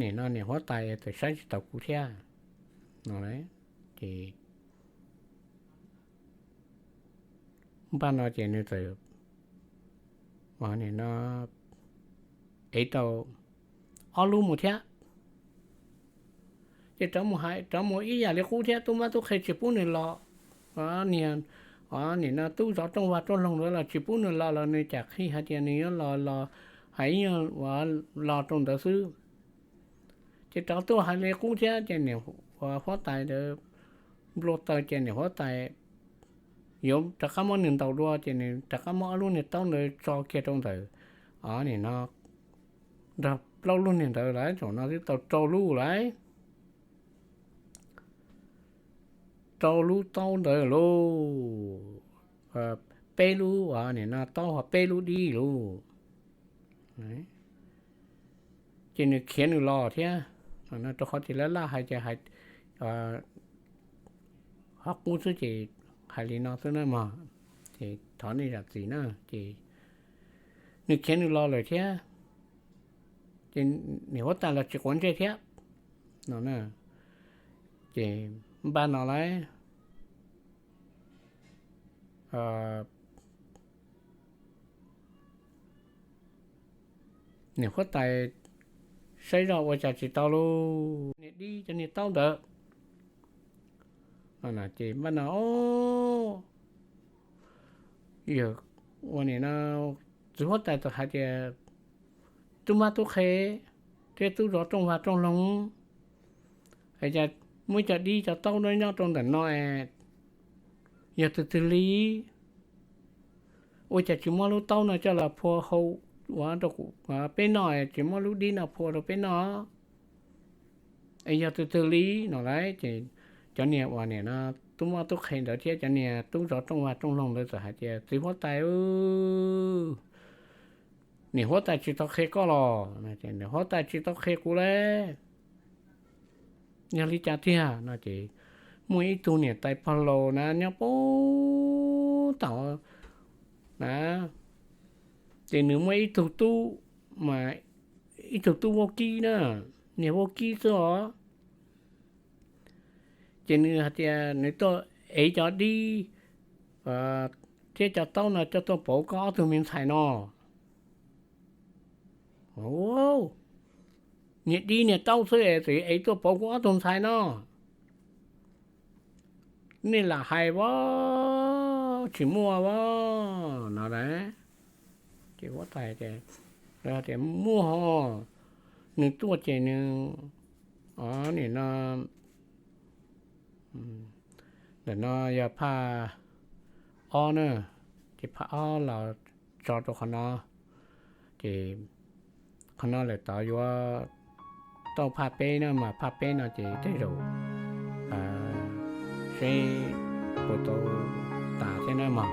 nim no niam huab tais txawm saib tsis taus kuv thiab no. Ces npaj no ces nws txawm nim no ev tau ob lub mus thiab. Ces rov mus hais, rov mus ib yam li qub thiab, tub mab tub qhe tsis pub nws los, niag nim no tub zov rooj vag rooj loog ntawd los tsis pub nws los, los nws cas qhia hais tias nws yuav los, los hais ib nyuag los rau ntawd xwb. Ces rov tuaj hais li qub thiab ces niam huab tais ntawd nplua taws ces niam huab tais yuav rov qab muab nws ntaus dua ces nws rov qab muab ob lub niag taub ntawd tso kiag rau ntawm, nim no nrog plaub lub niag ntawd lawm, thaum no twb tau rau lub lawm, rau lub taub ntawd lauj, peb lub nim no taub ho peb lub dib lauj. Ces nws khiav nws los thiab, rau qhov tias laj laj hais ces ho qub xwb ces hais li no xwb na mog, ces thov nej zam txim na. Ces nws khiav nws los lawm thiab, ces niam huab tais los tsis quav ntsej thiab no. Ces npaj no lawm, niam huab tais saib zoj ua cas tsis tau lauj, niag dib cov niag taub ntawd. Ces npaj no, yog ua nim no txiv huab tais txawm hais tias tub mab tub qhe thiab tub zov rooj vag rooj loog, es cas muaj cov dib cov taub nyob rau ntawm no es yog tus twg li? Ua cas tsis muab lub taub no coj los phua hau ua rau peb noj, tsis muab lub dib no phua rau peb noj? Es yog tus twg li no lauj? Ces cov niag uas nim no tub mab tub qhe ntawd thiab cov niag tub zov rooj vag rooj loog ntawd txawm hais tias txiv huab tais, niam huab tais tsis tau qhia koj los? Niam huab tais tsis tau qhia kuv lauj. Yog li cas tiag no ces muaj ib tug niam tais pog laus na nyob puag tom na, ces nws muaj ib tug tub, mas ib tug tub vaub kib na, niag vaub kib xwb os. Ces nws hais tias nws tuaj ev cov dib thiab cov taub no coj tuaj pauv koj ob tug me ntxhais no. Niag dib niag taub xwb es txawm ev tuaj pauv kuv ob tug ntxhais no. Nej lam hais as, tsis muaj as no lauj. Ces huab tais tias muaj hos, nws tuaj ces nws, nim no, ntawm no yog phaj ob na, ces phaj ob los tso rau qhov no, ces qhov no lawm tod yuav tau phaj peb na, mas phaj peb no ces tej zaum seb puas tau tas thiab na mog.